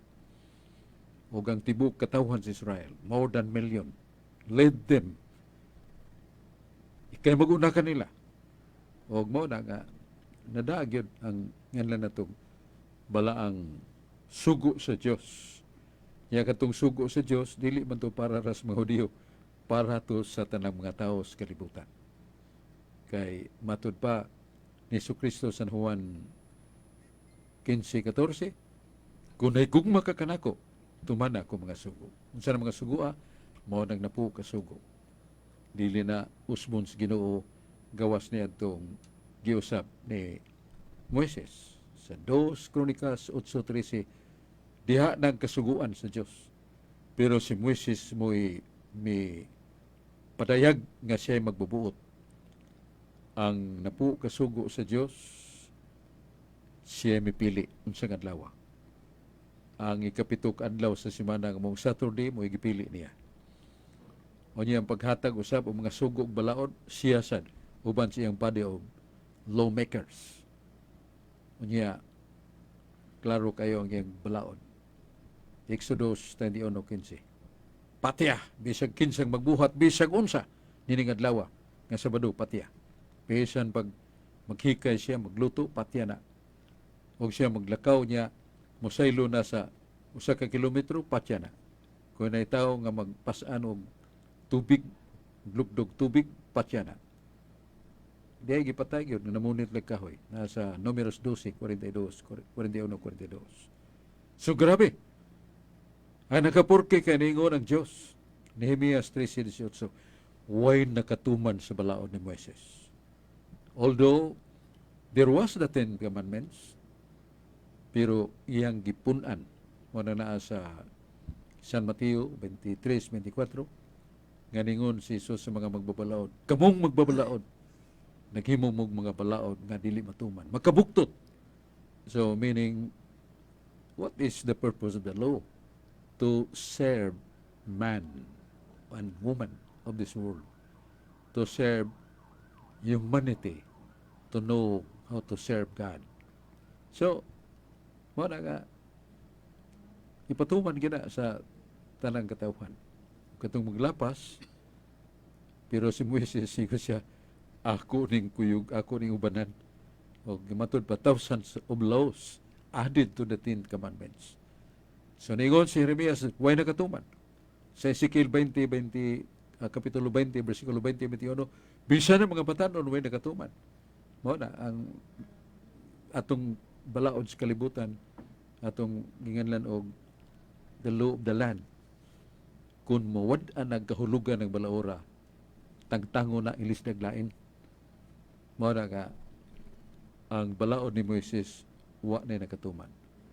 Og ang tibok katawhan sa Israel, more than million, led them. Ikay maguna kanila. Og mao na nga nadaag yun ang nganlan natong balaang sugo sa Dios. Ya katong sugo sa Dios dili man to para ras mga Hudiyo, para to sa tanang mga tao sa kalibutan. Kay matud pa ni Kristo San Juan 15:14, "Kung nahigugma ka kanako, tumana ako mga sugo." Unsa na mga sugo? Mao nang napu ka sugo. Dili na usbon sa Ginoo gawas niya atong giusab ni Moises sa 2 Kronikas 8:13, diha nagkasuguan sa Dios. Pero si Moises mo'y mi padayag nga siya magbubuot. Ang napu kasugo sa Dios, siya mipili unsang adlaw. Ang ikapito ka adlaw sa semana nga mong Saturday mo gipili niya. O niya ang paghatag usab og mga sugo ug balaod, siya sad uban sa iyang body of lawmakers. Unya klaro kayo ang iyang balaod. Exodus 21:15. Patya, bisag kinsang magbuhat, bisag unsa, nining adlaw nga Sabado, patya. Bisan pag maghikay siya, magluto, patya na. Og siya maglakaw niya, mosaylo na sa 1 ka kilometro, patya na. Kung nay tao nga magpasan og tubig, glugdog tubig, patya na. Di ay gipatay yun, namunit lang kahoy. Nasa Numeros 12, 42, 41, 42. So grabe. Ay nakapurke kay ningon ang Diyos. Nehemias 13:18, way nakatuman sa balaod ni Moises. Although there was the Ten Commandments, pero iyang gipun-an mo na naa sa San Mateo 23:24 nga ningon si Jesus sa mga magbabalaod, "Kamong magbabalaod, naghimo mog mga balaod nga dili matuman, makabuktot." So meaning, what is the purpose of the law? To serve man and woman of this world, to serve humanity, to know how to serve God. So mao na nga ipatuman gina sa tanang katawhan katong maglapas. Pero si Moises, sigo siya, "Ako ning kuyog, ako ning ubanan." Og matud pa, thousands of laws added to the Ten Commandments. So ningon si Jeremias, way nakatuman. Sa Ezekiel 20, 20, Kapitulo 20, versikulo 20, 21, bisan ang mga batanon, way nakatuman. Mao na ang atong balaod sa kalibutan, atong ginganlan og the law of the land. Kung mawad-an ang kahulugan ng balaora, tangtango na ilis naglain. Mao na nga ang balaod ni Moises wa na nakatuman.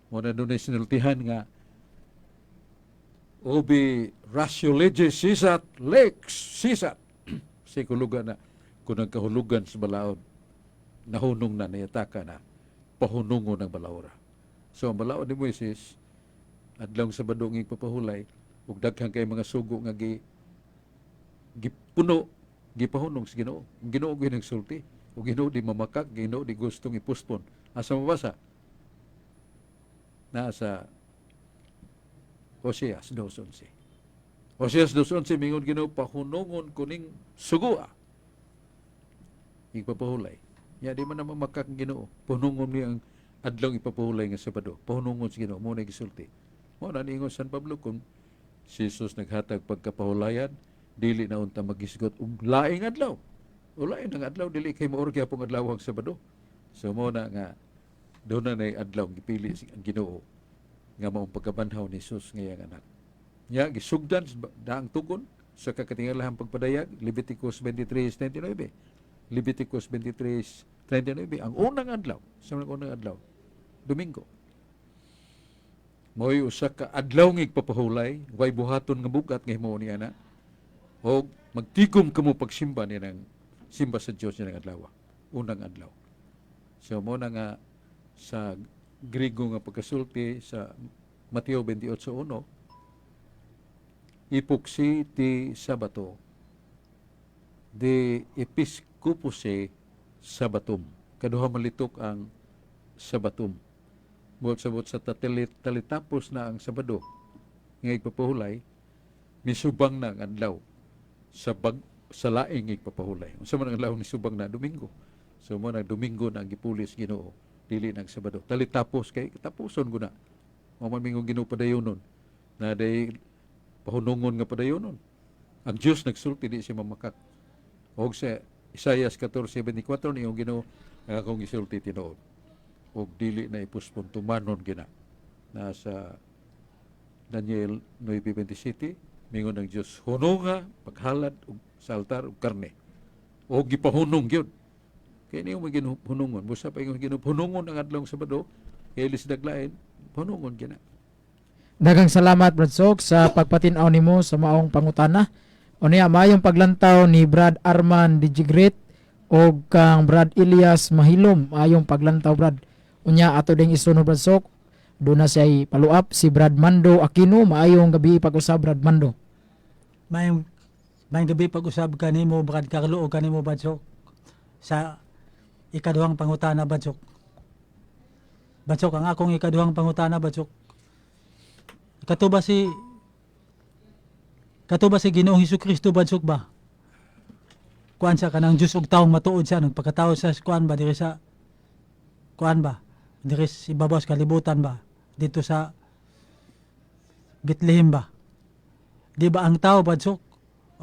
Mao na dunay sinultihan nga "Ubi ratio legis sisat, lex sisat." Sa kahulugan na kung ang kahulugan sa balaod nahunong na, nayataka na, pahunungo ng balaora. So ang balaod ni Moises, adlawng Sabado ng ipapahulay, ug daghan kay mga sugo nga gi gipuno, gipahunong sa Ginoo. Ang Ginoo gyud nagsulti. Ug Ginoo di mamakak, Ginoo di gustong ipuspon. Asa mabasa? Nasa Oseas 2:11. Oseas 2:11, mingon Ginoo, "Pahunungon ko ning sugoa." Ipapahulay. Ya di man na mamakak ang Ginoo. Pahunungon niya ang adlaw ipapahulay nga Sabado. Pahunungon sa Ginoo mo na gisulti. Mo na niingon San Pablo, kung si Jesus naghatag pagkapahulayan, dili na unta magisgot og laing adlaw. O laing ang adlaw, dili kay maor gyapon adlaw ang Sabado. So mo na nga doon na nay adlaw gipili ang Ginoo nga maong pagkabanhaw ni Jesus nga iyang anak. Nya gisugdan sa daang tugon sa kakatingalahang pagpadayag, Leviticus 23:39. Leviticus 23:39, ang unang adlaw, sa mga unang adlaw, Domingo. Mo'y usa ka adlaw nga igpapahulay, way buhaton nga bugat nga himuon niya na. O magtigom kamo pagsimba niya ng simba sa Dios niya ng adlaw, unang adlaw. So mo na nga sa Grigo nga pagkasulti sa Mateo 28:1, ipuksi ti Sabato, de episcopose Sabbatum. Kaduha malitok ang Sabatum. Buot sabot sa tatalit talitapos na ang Sabado nga igpapahulay, misubang na ang adlaw sa bag sa laing igpapahulay. Unsa man ang adlaw ni subang na? Domingo. So mo na Domingo na ang gipulis Ginoo, dili nang Sabado. Talitapos kay tapuson guna. Mao man mingong Ginoo padayonon. Na day pahunungon nga padayonon. Ang Dios nagsulti, di siya mamakak. Og sa Isaias 14:24 niyong Ginoo ang akong gisulti tinuod. Og dili na ipuspon, tumanon gina. Nasa Daniel 9:27 mingon ang Dios, "Hununga paghalad og sa altar og karne." O gipahunong gyud. Kay niyo maginuhunungon, busa pa ingon ginuhunungon ang adlawng Sabado, kay ilis daglain, hunungon gina. Daghang salamat, Brad Sok, sa pagpatin-aw nimo sa maong pangutana. Unya, maayong paglantaw ni Brad Arman Digigrit og kang Brad Elias Mahilom. Maayong paglantaw, Brad. Unya, ato ding isunod, Brad Sok. Doon na siya paluap si Brad Mando Aquino. Maayong gabi pag-usab, Brad Mando. Maayong gabi pag-usab kanimo, Brad Carlo, o kanimo, Brad Sok, sa ikaduhang pangutana, Brad Sok. Brad Sok, ang akong ikaduhang pangutana, Brad Sok. Kato ba si Ginoong Hesus Kristo, Brad Sok ba? Kuan sa kanang Dios ug taong matuod siya nagpakatao sa kuan ba diri sa kuan ba diri sa ibabaw sa kalibutan ba dito sa Bethlehem ba? Di ba ang tao, Brad Sok,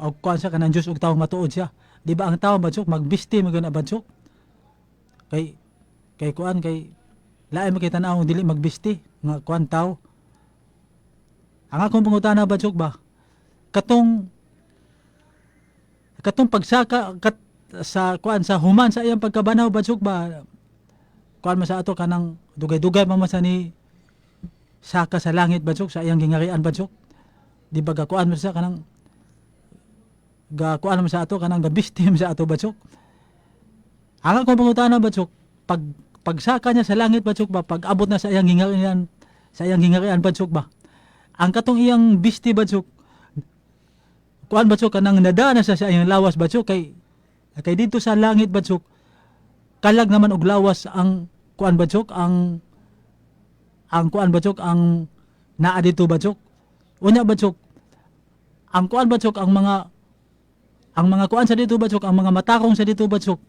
o kuan sa kanang Dios ug taong matuod siya? Di ba ang tao, Brad Sok, magbisti man gyud na, Brad Sok? Kay kuan kay lain man kay tan-aw dili magbisti nga kuan tao. Ang akong pangutana, Brad Sok ba, katong pagsaka sa kuan sa human sa iyang pagkabanaw, Brad Sok ba, kuan man sa ato kanang dugay-dugay man man sa ni saka sa langit, Brad Sok, sa iyang gingarian, Brad Sok? Di ba ga kuan man sa kanang ga kuan man sa ato kanang gabisti man sa ato, Brad Sok? Ang akong pangutana, Brad Sok, pag pagsaka niya sa langit, Brad Sok ba, pag abot na sa iyang gingarian, Brad Sok ba, ang katong iyang bisti, Brad Sok, kuan, Brad Sok, kanang nada na sa iyang lawas, Brad Sok? Kay dito sa langit, Brad Sok, kalag naman og lawas ang kuan, Brad Sok, ang kuan, Brad Sok, ang naa dito, Brad Sok. Unya, Brad Sok, ang kuan, Brad Sok, ang mga kuan sa dito, Brad Sok, ang mga matarong sa dito, Brad Sok,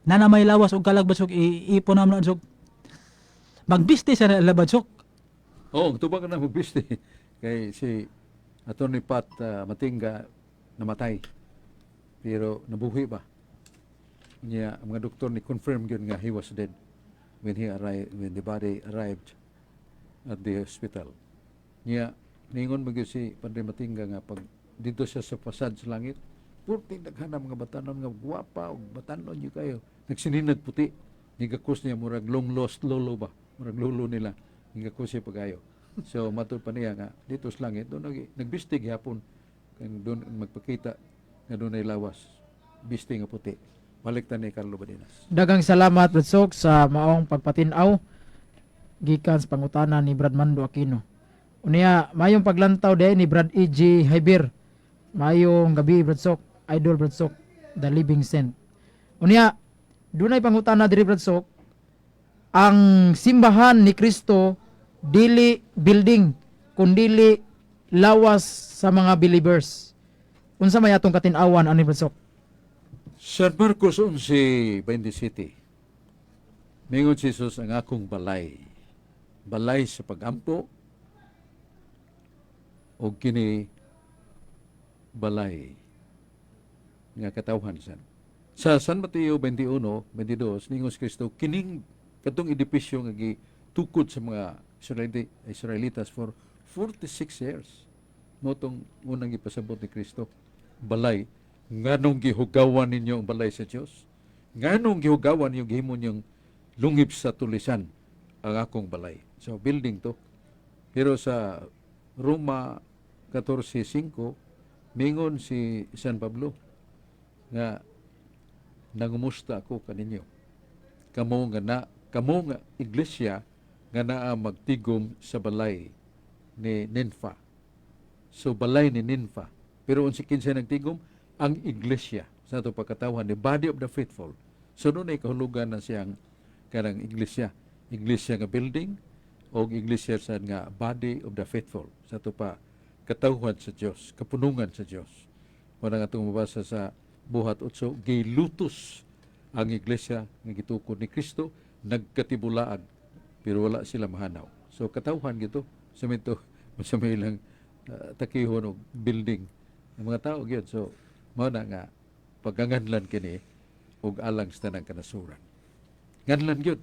na may lawas og kalag, Brad Sok, iipon naman na, Brad Sok, magbisti sa nila, Brad Sok. Oo, tubag na magbisti. Kay si Attorney Pat Matinga namatay. Pero nabuhi ba? Niya, ang mga doktor ni confirm yun nga he was dead when the body arrived at the hospital. Niya, ningon magyud si Padre Matinga nga pag dito siya sa pasad sa langit, purting daghan ang mga batanon nga gwapa og batanon gyud kayo. Nagsininag puti. Nigakos niya murag long lost lolo ba? Murag lolo nila. Nigakos siya pagayo. So matud pa niya nga dito sa langit doon nagbistig gyapon kang doon magpakita nga doon ay lawas. Bisti nga puti. Balik ta ni Carlo Badinas. Daghang salamat, Brad Sok, sa maong pagpatin-aw gikan sa pangutana ni Brad Mando Aquino. Unya, mayong paglantaw din ni Brad E.G. Hyber. Mayong gabi, Brad Sok, Idol Brad Sok, The Living Saint. Unya, dunay pangutana diri, Brad Sok, ang simbahan ni Kristo dili building kundili lawas sa mga believers. Unsa may atong katin-awan ani, Brad Sok? San Marcos 11:27. Mingon si Jesus, "Ang akong balay, balay sa pagampo, o kini balay nga katawhan san." Sa San Mateo 21:22, ningon si Kristo, kining katong edipisyo nga gitukod sa mga Israelitas for 46 years. Mao tong unang gipasabot ni Kristo, balay, nganong gihugawan ninyo ang balay sa Dios? Nganong gihugawan ninyo, gihimo ninyong lungib sa tulisan ang akong balay? So building to. Pero sa Roma 14:5 mingon si San Pablo nga nangumusta ako kaninyo. Kamo nga iglesia nga naa magtigom sa balay ni Ninfa. So balay ni Ninfa. Pero unsi kinsa nagtigom? Ang iglesia sa ato pagkatawhan, the body of the faithful. So dunay kahulugan na siyang kanang iglesia, iglesia nga building o iglesia sa nga body of the faithful sa ato pa, katawhan sa Dios, kapunungan sa Dios. Wala nga itong mabasa sa Buhat 8, gilutos ang iglesia nga gitukod ni Kristo, nagkatibulaag pero wala sila mahanaw. So katawhan gito sa mito sa may ilang takihon og building ng mga tao gyud. So mao na nga paganganlan kini og alang sa tanang kanasuran. Nganlan gyud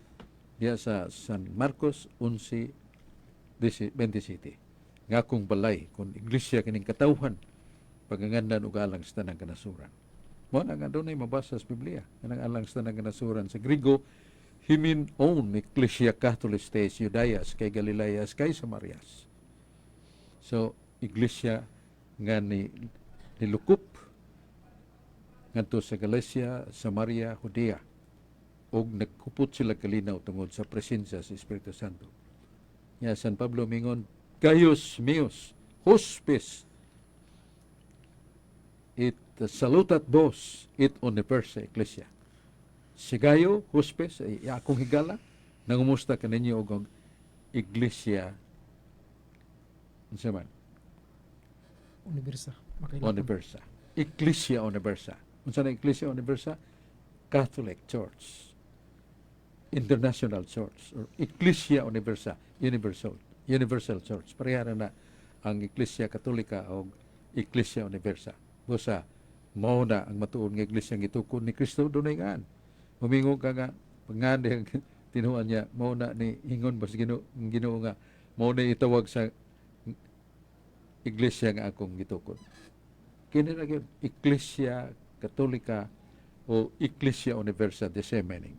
diya sa San Marcos 11:27 nga akong balay kung iglesia kining katawhan paganganlan og alang sa tanang kanasuran. Mao na nga dunay mabasa sa Biblia kanang alang sa tanang kanasuran, sa Griego himin own ecclesia Catholic tes Judaias kay Galileas kay Samarias. So iglesia nga ni nilukop ngadto sa Galacia, Samaria, Judea ug nagkupot sila kalinaw tungod sa presensya sa Espiritu Santo. Ya San Pablo mingon, "Gaius meus, huspes, it salutat vos et universa ecclesia." Si Gayo, huspes, ay akong higala, nangumusta kaninyo og ang iglesia unsa man? Universa. Makailapon. Universa. Ecclesia Universa. Unsa na Ecclesia Universa? Catholic Church. International Church or Ecclesia Universa, Universal Church. Pareha na ang Ecclesia Katolika o Ecclesia Universa. Busa mao na ang matuod nga iglesia nga gitukod ni Kristo, dunay ngan. Mumingon ka nga pangan ang tinuan niya, mao na ni ingon ba sa Ginoo, ang Ginoo nga mao na itawag sa iglesia nga akong gitukod. Kini na gyud Ecclesia Katolika o Ecclesia Universa, the same meaning.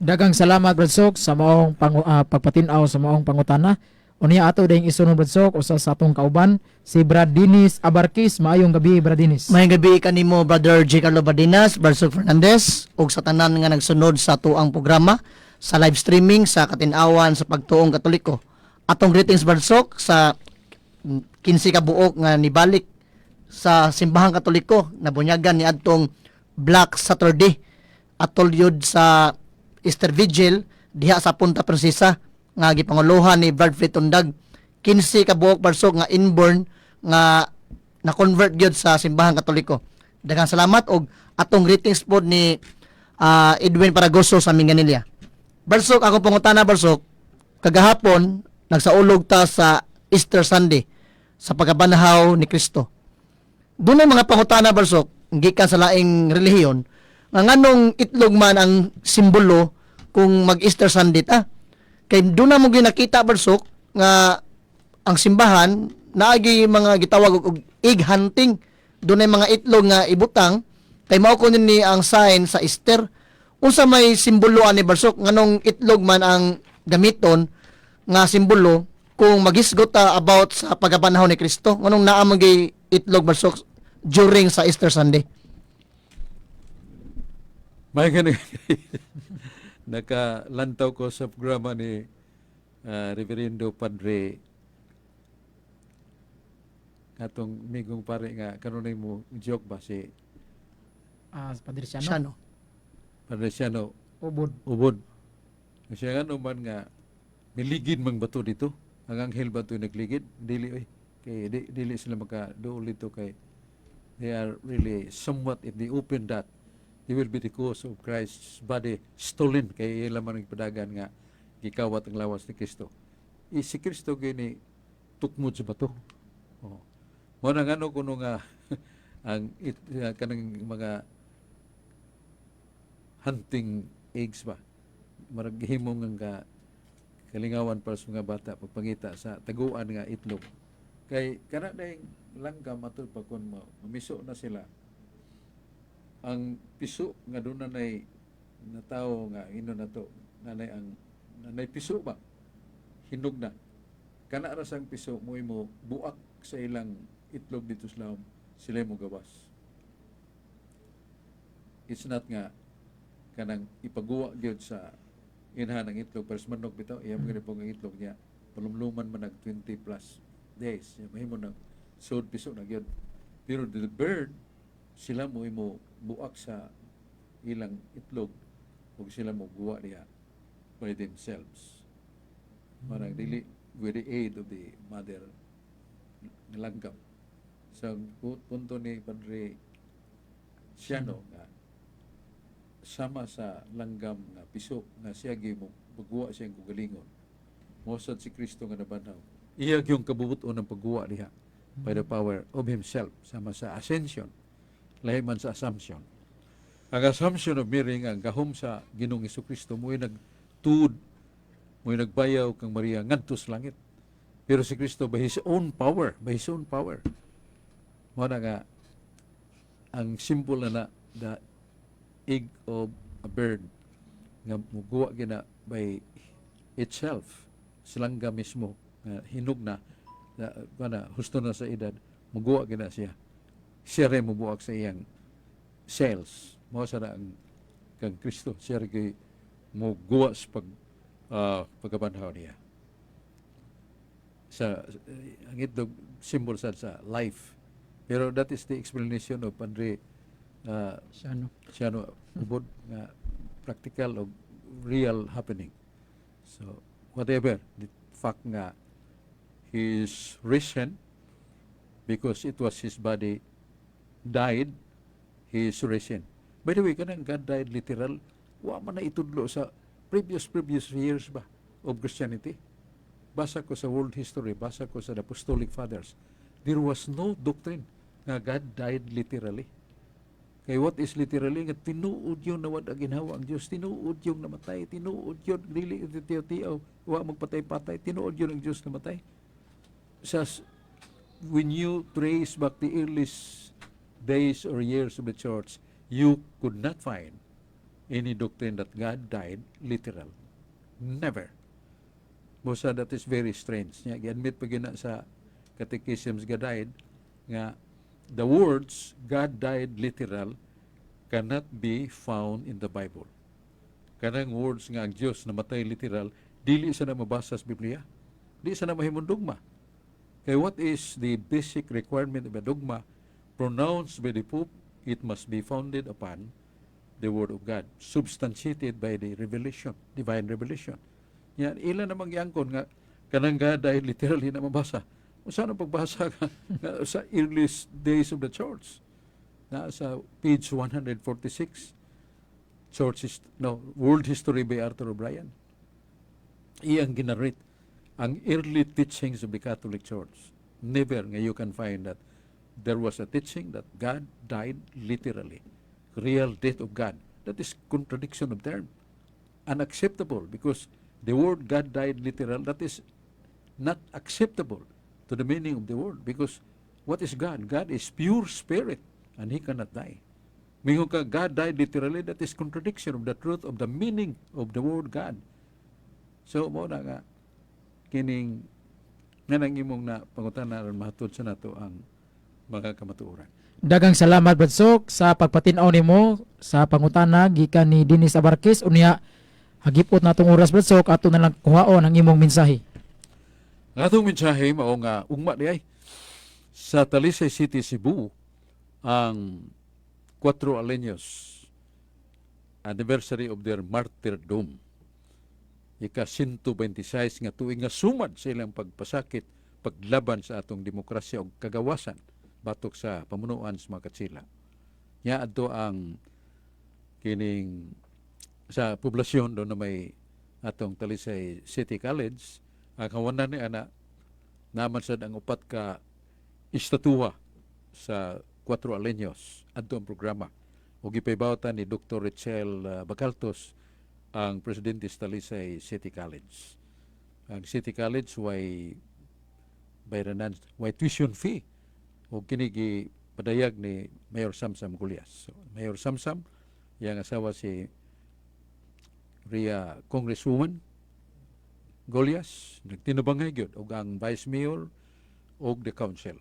Daghang salamat, Brad Sok, sa maong pagpatin-aw sa maong pangutana. Unya ato ding isunod, Brad Sok, usa sa atong kauban, si Brad Dinis Abarquis. Maayong gabi, Brad Dinis. Maayong gabi kanimo, Brother J. Carlo Bardinas, Brother Sok Fernandez, ug sa tanan nga nagsunod sa atuang programa sa live streaming sa Katin-awan sa Pagtuong Katoliko. Atong greetings, Brother Sok, sa 15 ka buok nga nibalik sa simbahang Katoliko nabunyagan ni adtong Black Saturday atol yun sa Easter Vigil diha sa Punta Princesa nga gipanguluhan ni Brad Tundag. 15 ka buok, Brad Sok, nga inborn nga na-convert gyud sa simbahang Katoliko. Daghang salamat og atong greetings pod ni Edwin Paragoso sa Minganilla. Brad Sok, akong pangutana, Brad Sok, kagahapon nagsaulog ta sa Easter Sunday sa pagkabanhaw ni Kristo. Dunay mga pangutana, Brad Sok, gikan sa laing relihiyon nga nganong itlog man ang simbolo kung mag Easter Sunday ta. Kay doon na mo ginakita, Brad Sok, nga ang simbahan naagi mga gitawag og egg hunting. Dunay mga itlog nga ibutang kay mao kuno ni ang sign sa Easter. Unsa may simbolo ani, Brad Sok? Nganong itlog man ang gamiton nga simbolo kung magisgot ta about sa pagkabanhaw ni Kristo? Nganong naa man gyud itlog, Brad Sok, during sa Easter Sunday? May ganun. Nakalantaw ko sa programa ni Reverendo Padre atong migong pare nga kanunay mo joke ba si Padre Siano. Siya, no? Padre Siano. Ubod. Ubod. Siya nga man nga miligid mang bato dito. Ang anghel ba ito nagligid? Dili oy. Kay dili sila makaduol dito kay they are really somewhat, if they open that, they will be the cause of Christ's body stolen, kay ila man ang padagan nga gikawat ang lawas ni Kristo. Si Kristo gini tukmod sa bato. Oh. Mo na ngano kuno nga ang kanang mga hunting eggs ba, marag gihimo nga kalingawan para sa mga bata pagpangita sa taguan nga itlog, kay kana dayng langgam matud pa kun mamiso na sila, ang piso nga doon na nay natawo nga ino na to nanay ang nanay piso ba, hinog na kana ra sang piso mo imo buak sa ilang itlog dito sa lahom, sila mo gawas. It's not nga kanang ipaguwa gyud sa inahan ang itlog pero sa manok bitaw iya mo mm. ang itlog niya palumluman man nag 20 plus days. Ya, mahimo nag sod piso na gyud, pero the bird sila mo imo buak sa ilang itlog. Ug sila moguwa diha by themselves. Parang dili with the aid of the mother nga langgam. Sa punto ni Padre Siano nga sama sa langgam nga piso nga siya gi mo pagguwa siyang kugalingon. Mosad si Kristo nga nabanhaw. Iya yung kabubuton ng pagguwa diha by the power of himself, sama sa ascension, lahi man sa assumption. Ang assumption of Mary nga ang gahom sa Ginoong Kristo mo'y nagtuod, mo'y nagbayaw kang Maria ngadto sa langit. Pero si Kristo by his own power, by his own power. Mao na nga ang symbol na na the egg of a bird nga muguwa gina by itself, silangga mismo nga hinog na na, na husto na sa edad, muguwa gina siya, siya rin mubuak sa iyang cells. Mao sa na ang kang Kristo, siya rin kay muguwa sa pagkabanhaw niya sa ang itlog, symbol sa life. Pero that is the explanation of Padre Siya no. Siya no ubod nga practical o real happening. So whatever the fact nga he is risen because it was his body died, he is risen. By the way, kanang God died literal, wa man na itudlo sa previous previous years ba of Christianity. Basa ko sa world history, basa ko sa the Apostolic Fathers, there was no doctrine nga God died literally. Kay what is literally? Nga tinuod yung nawad ang ginhawa ang Dios, tinuod yung namatay, tinuod yun dili tiyaw-tiyaw, wa magpatay-patay, tinuod yun ang Dios namatay. Sa when you trace back the earliest days or years of the church, you could not find any doctrine that God died literal. Never. Busa that is very strange. Nya gi-admit pa gina sa catechisms God died nga the words "God died literal" cannot be found in the Bible. Kanang words nga ang Dios namatay literal, dili sa na mabasa sa Biblia. Di sa na mahimong dogma. Kay what is the basic requirement of a dogma pronounced by the Pope? It must be founded upon the Word of God, substantiated by the revelation, divine revelation. Yan, ilan namang giangkon nga kanang God died literally na mabasa. Unsa na pagbasa ka nga sa earliest days of the church? Na sa page 146, Church Hist- no, World History by Arthur O'Brien. Iyang ginarrate ang early teachings of the Catholic Church. Never nga you can find that there was a teaching that God died literally. Real death of God. That is contradiction of term. Unacceptable because the word "God died literal," that is not acceptable to the meaning of the word, because what is God? God is pure spirit and He cannot die. Mingon ka, God died literally, that is contradiction of the truth of the meaning of the word God. So, mo na nga, kining, nga nang imong na pangutana aron mahatod sa nato ang mga kamatuoran. Daghang salamat, Brad Sok, sa pagpatin-aw nimo sa pangutana gikan ni Dennis Abarquez. Unya hagipot na atong oras, Brad Sok, ato na lang kuhaon ang imong mensahe. Ang atong mensahe mao nga ugma di ay sa Talisay City, Cebu, ang Cuatro Aleños anniversary of their martyrdom. Ika 126 nga tuig nga sumad sa ilang pagpasakit, paglaban sa atong demokrasya ug kagawasan batok sa pamunuan sa mga Katsila. Nya adto ang kining sa poblasyon do na may atong Talisay City College, ang kawanan ni ana naman sad ang upat ka estatuwa sa Cuatro Aleños. Adto ang programa ug gipaybawtan ni Dr. Rachel Bacaltos, ang presidente sa Talisay City College. Ang City College way bayranan, way tuition fee, ug kini gipadayag ni Mayor Samsam Gullas. So, Mayor Samsam, iyang asawa si Ria, Congresswoman Gullas, nagtinubangay gyud og ang Vice Mayor og the Council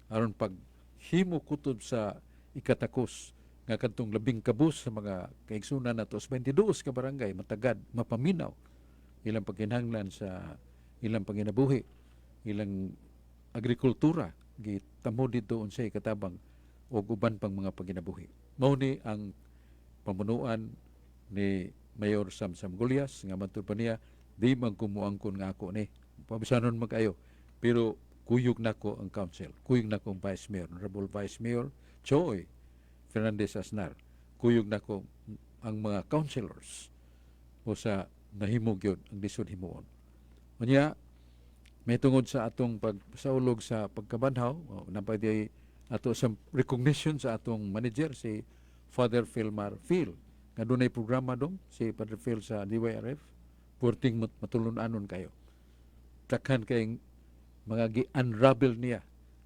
aron paghimo kutob sa ikatakos nga kadtong labing kabus sa mga kaigsunan nato sa 22 ka barangay matagad, mapaminaw ilang pagkinahanglan sa ilang panginabuhi, ilang agrikultura, gitamo didto unsay katabang og uban pang mga paginabuhi. Mao ni ang pamunuan ni Mayor Samsam Gullas nga matud pa niya, di man ko muangkon nga ako ni pabisanon magayo, pero kuyog nako ang council, kuyog nako ang Vice Mayor, Honorable Vice Mayor Choi Fernandez Asnar, kuyog nako ang mga councilors o sa nahimo gyud ang lisod himuon. Unya, may tungod sa atong pagsaulog sa pagkabanhaw, o, napay di ato sa recognition sa atong manager, si Father Philmar Phil, nga dunay programa dong si Father Phil sa DYRF, purting matulun-anon kayo. Daghan kay mga gi-unravel niya,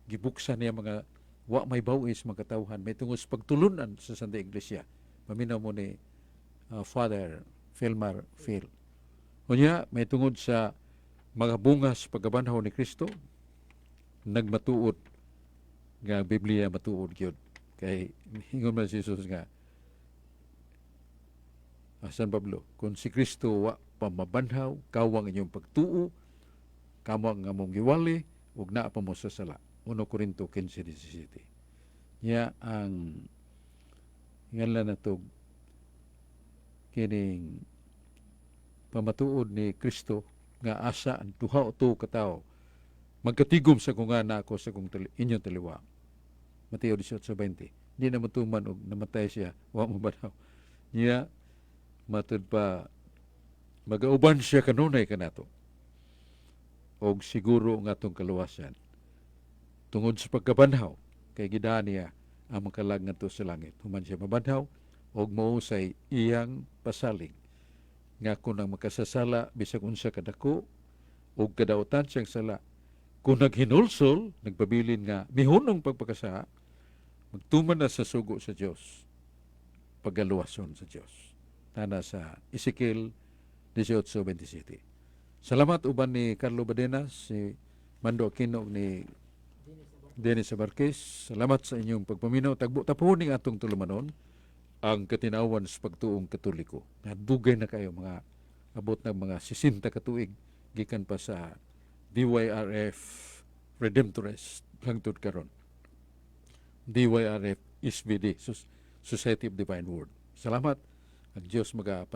gibuksan niya mga wa may bawis mga katawhan may tungod sa pagtulunan sa Santa Iglesia. Paminaw mo ni Father Philmar Phil. Unya, may tungod sa mga bunga sa pagkabanhaw ni Kristo, nagmatuod nga ang Biblia matuod gyud. Kay ingon man si Jesus nga, San Pablo, kung si Kristo wa pa mabanhaw, kawang inyong pagtuo, kamo ang among giwali, ug naa pa mo sa sala. 1 Corinto 15:17. Nya ang ngalan nato kining pamatuod ni Kristo nga asa ang duha o tuo ka tawo magkatigom sa kung nga na ako sa kong inyong taliwa. Mateo 18:20. Di na matuman og namatay siya, wa mo banhaw. Niya matud pa magauban siya kanunay kanato og siguro nga atong kaluwasan tungod sa pagkabanhaw, kay gidaan niya ang makalag ngadto sa langit human siya mabanhaw, og mao say iyang pasalig nga kung ang makasasala bisag unsa kadako og kadautan siyang sala, kung naghinulsol, nagpabilin nga mihunong pagpakasala, magtuman na sa sugo sa Dios, pagaluwason sa Dios, tana sa Ezekiel 18:27. Salamat uban ni Carlo Badenas, si Mando Aquino ug ni Dennis Abarquez. Salamat sa inyong pagpaminaw. Tagbo tapuning atong tulumanon ang Katinawan sa Pagtuong Katoliko. Nadugay na kayo, mga abot ng mga 60 ka tuig, gikan pa sa DYRF Redemptorist hangtod karon. DYRF SVD, Society of Divine Word. Salamat. Ang Diyos maga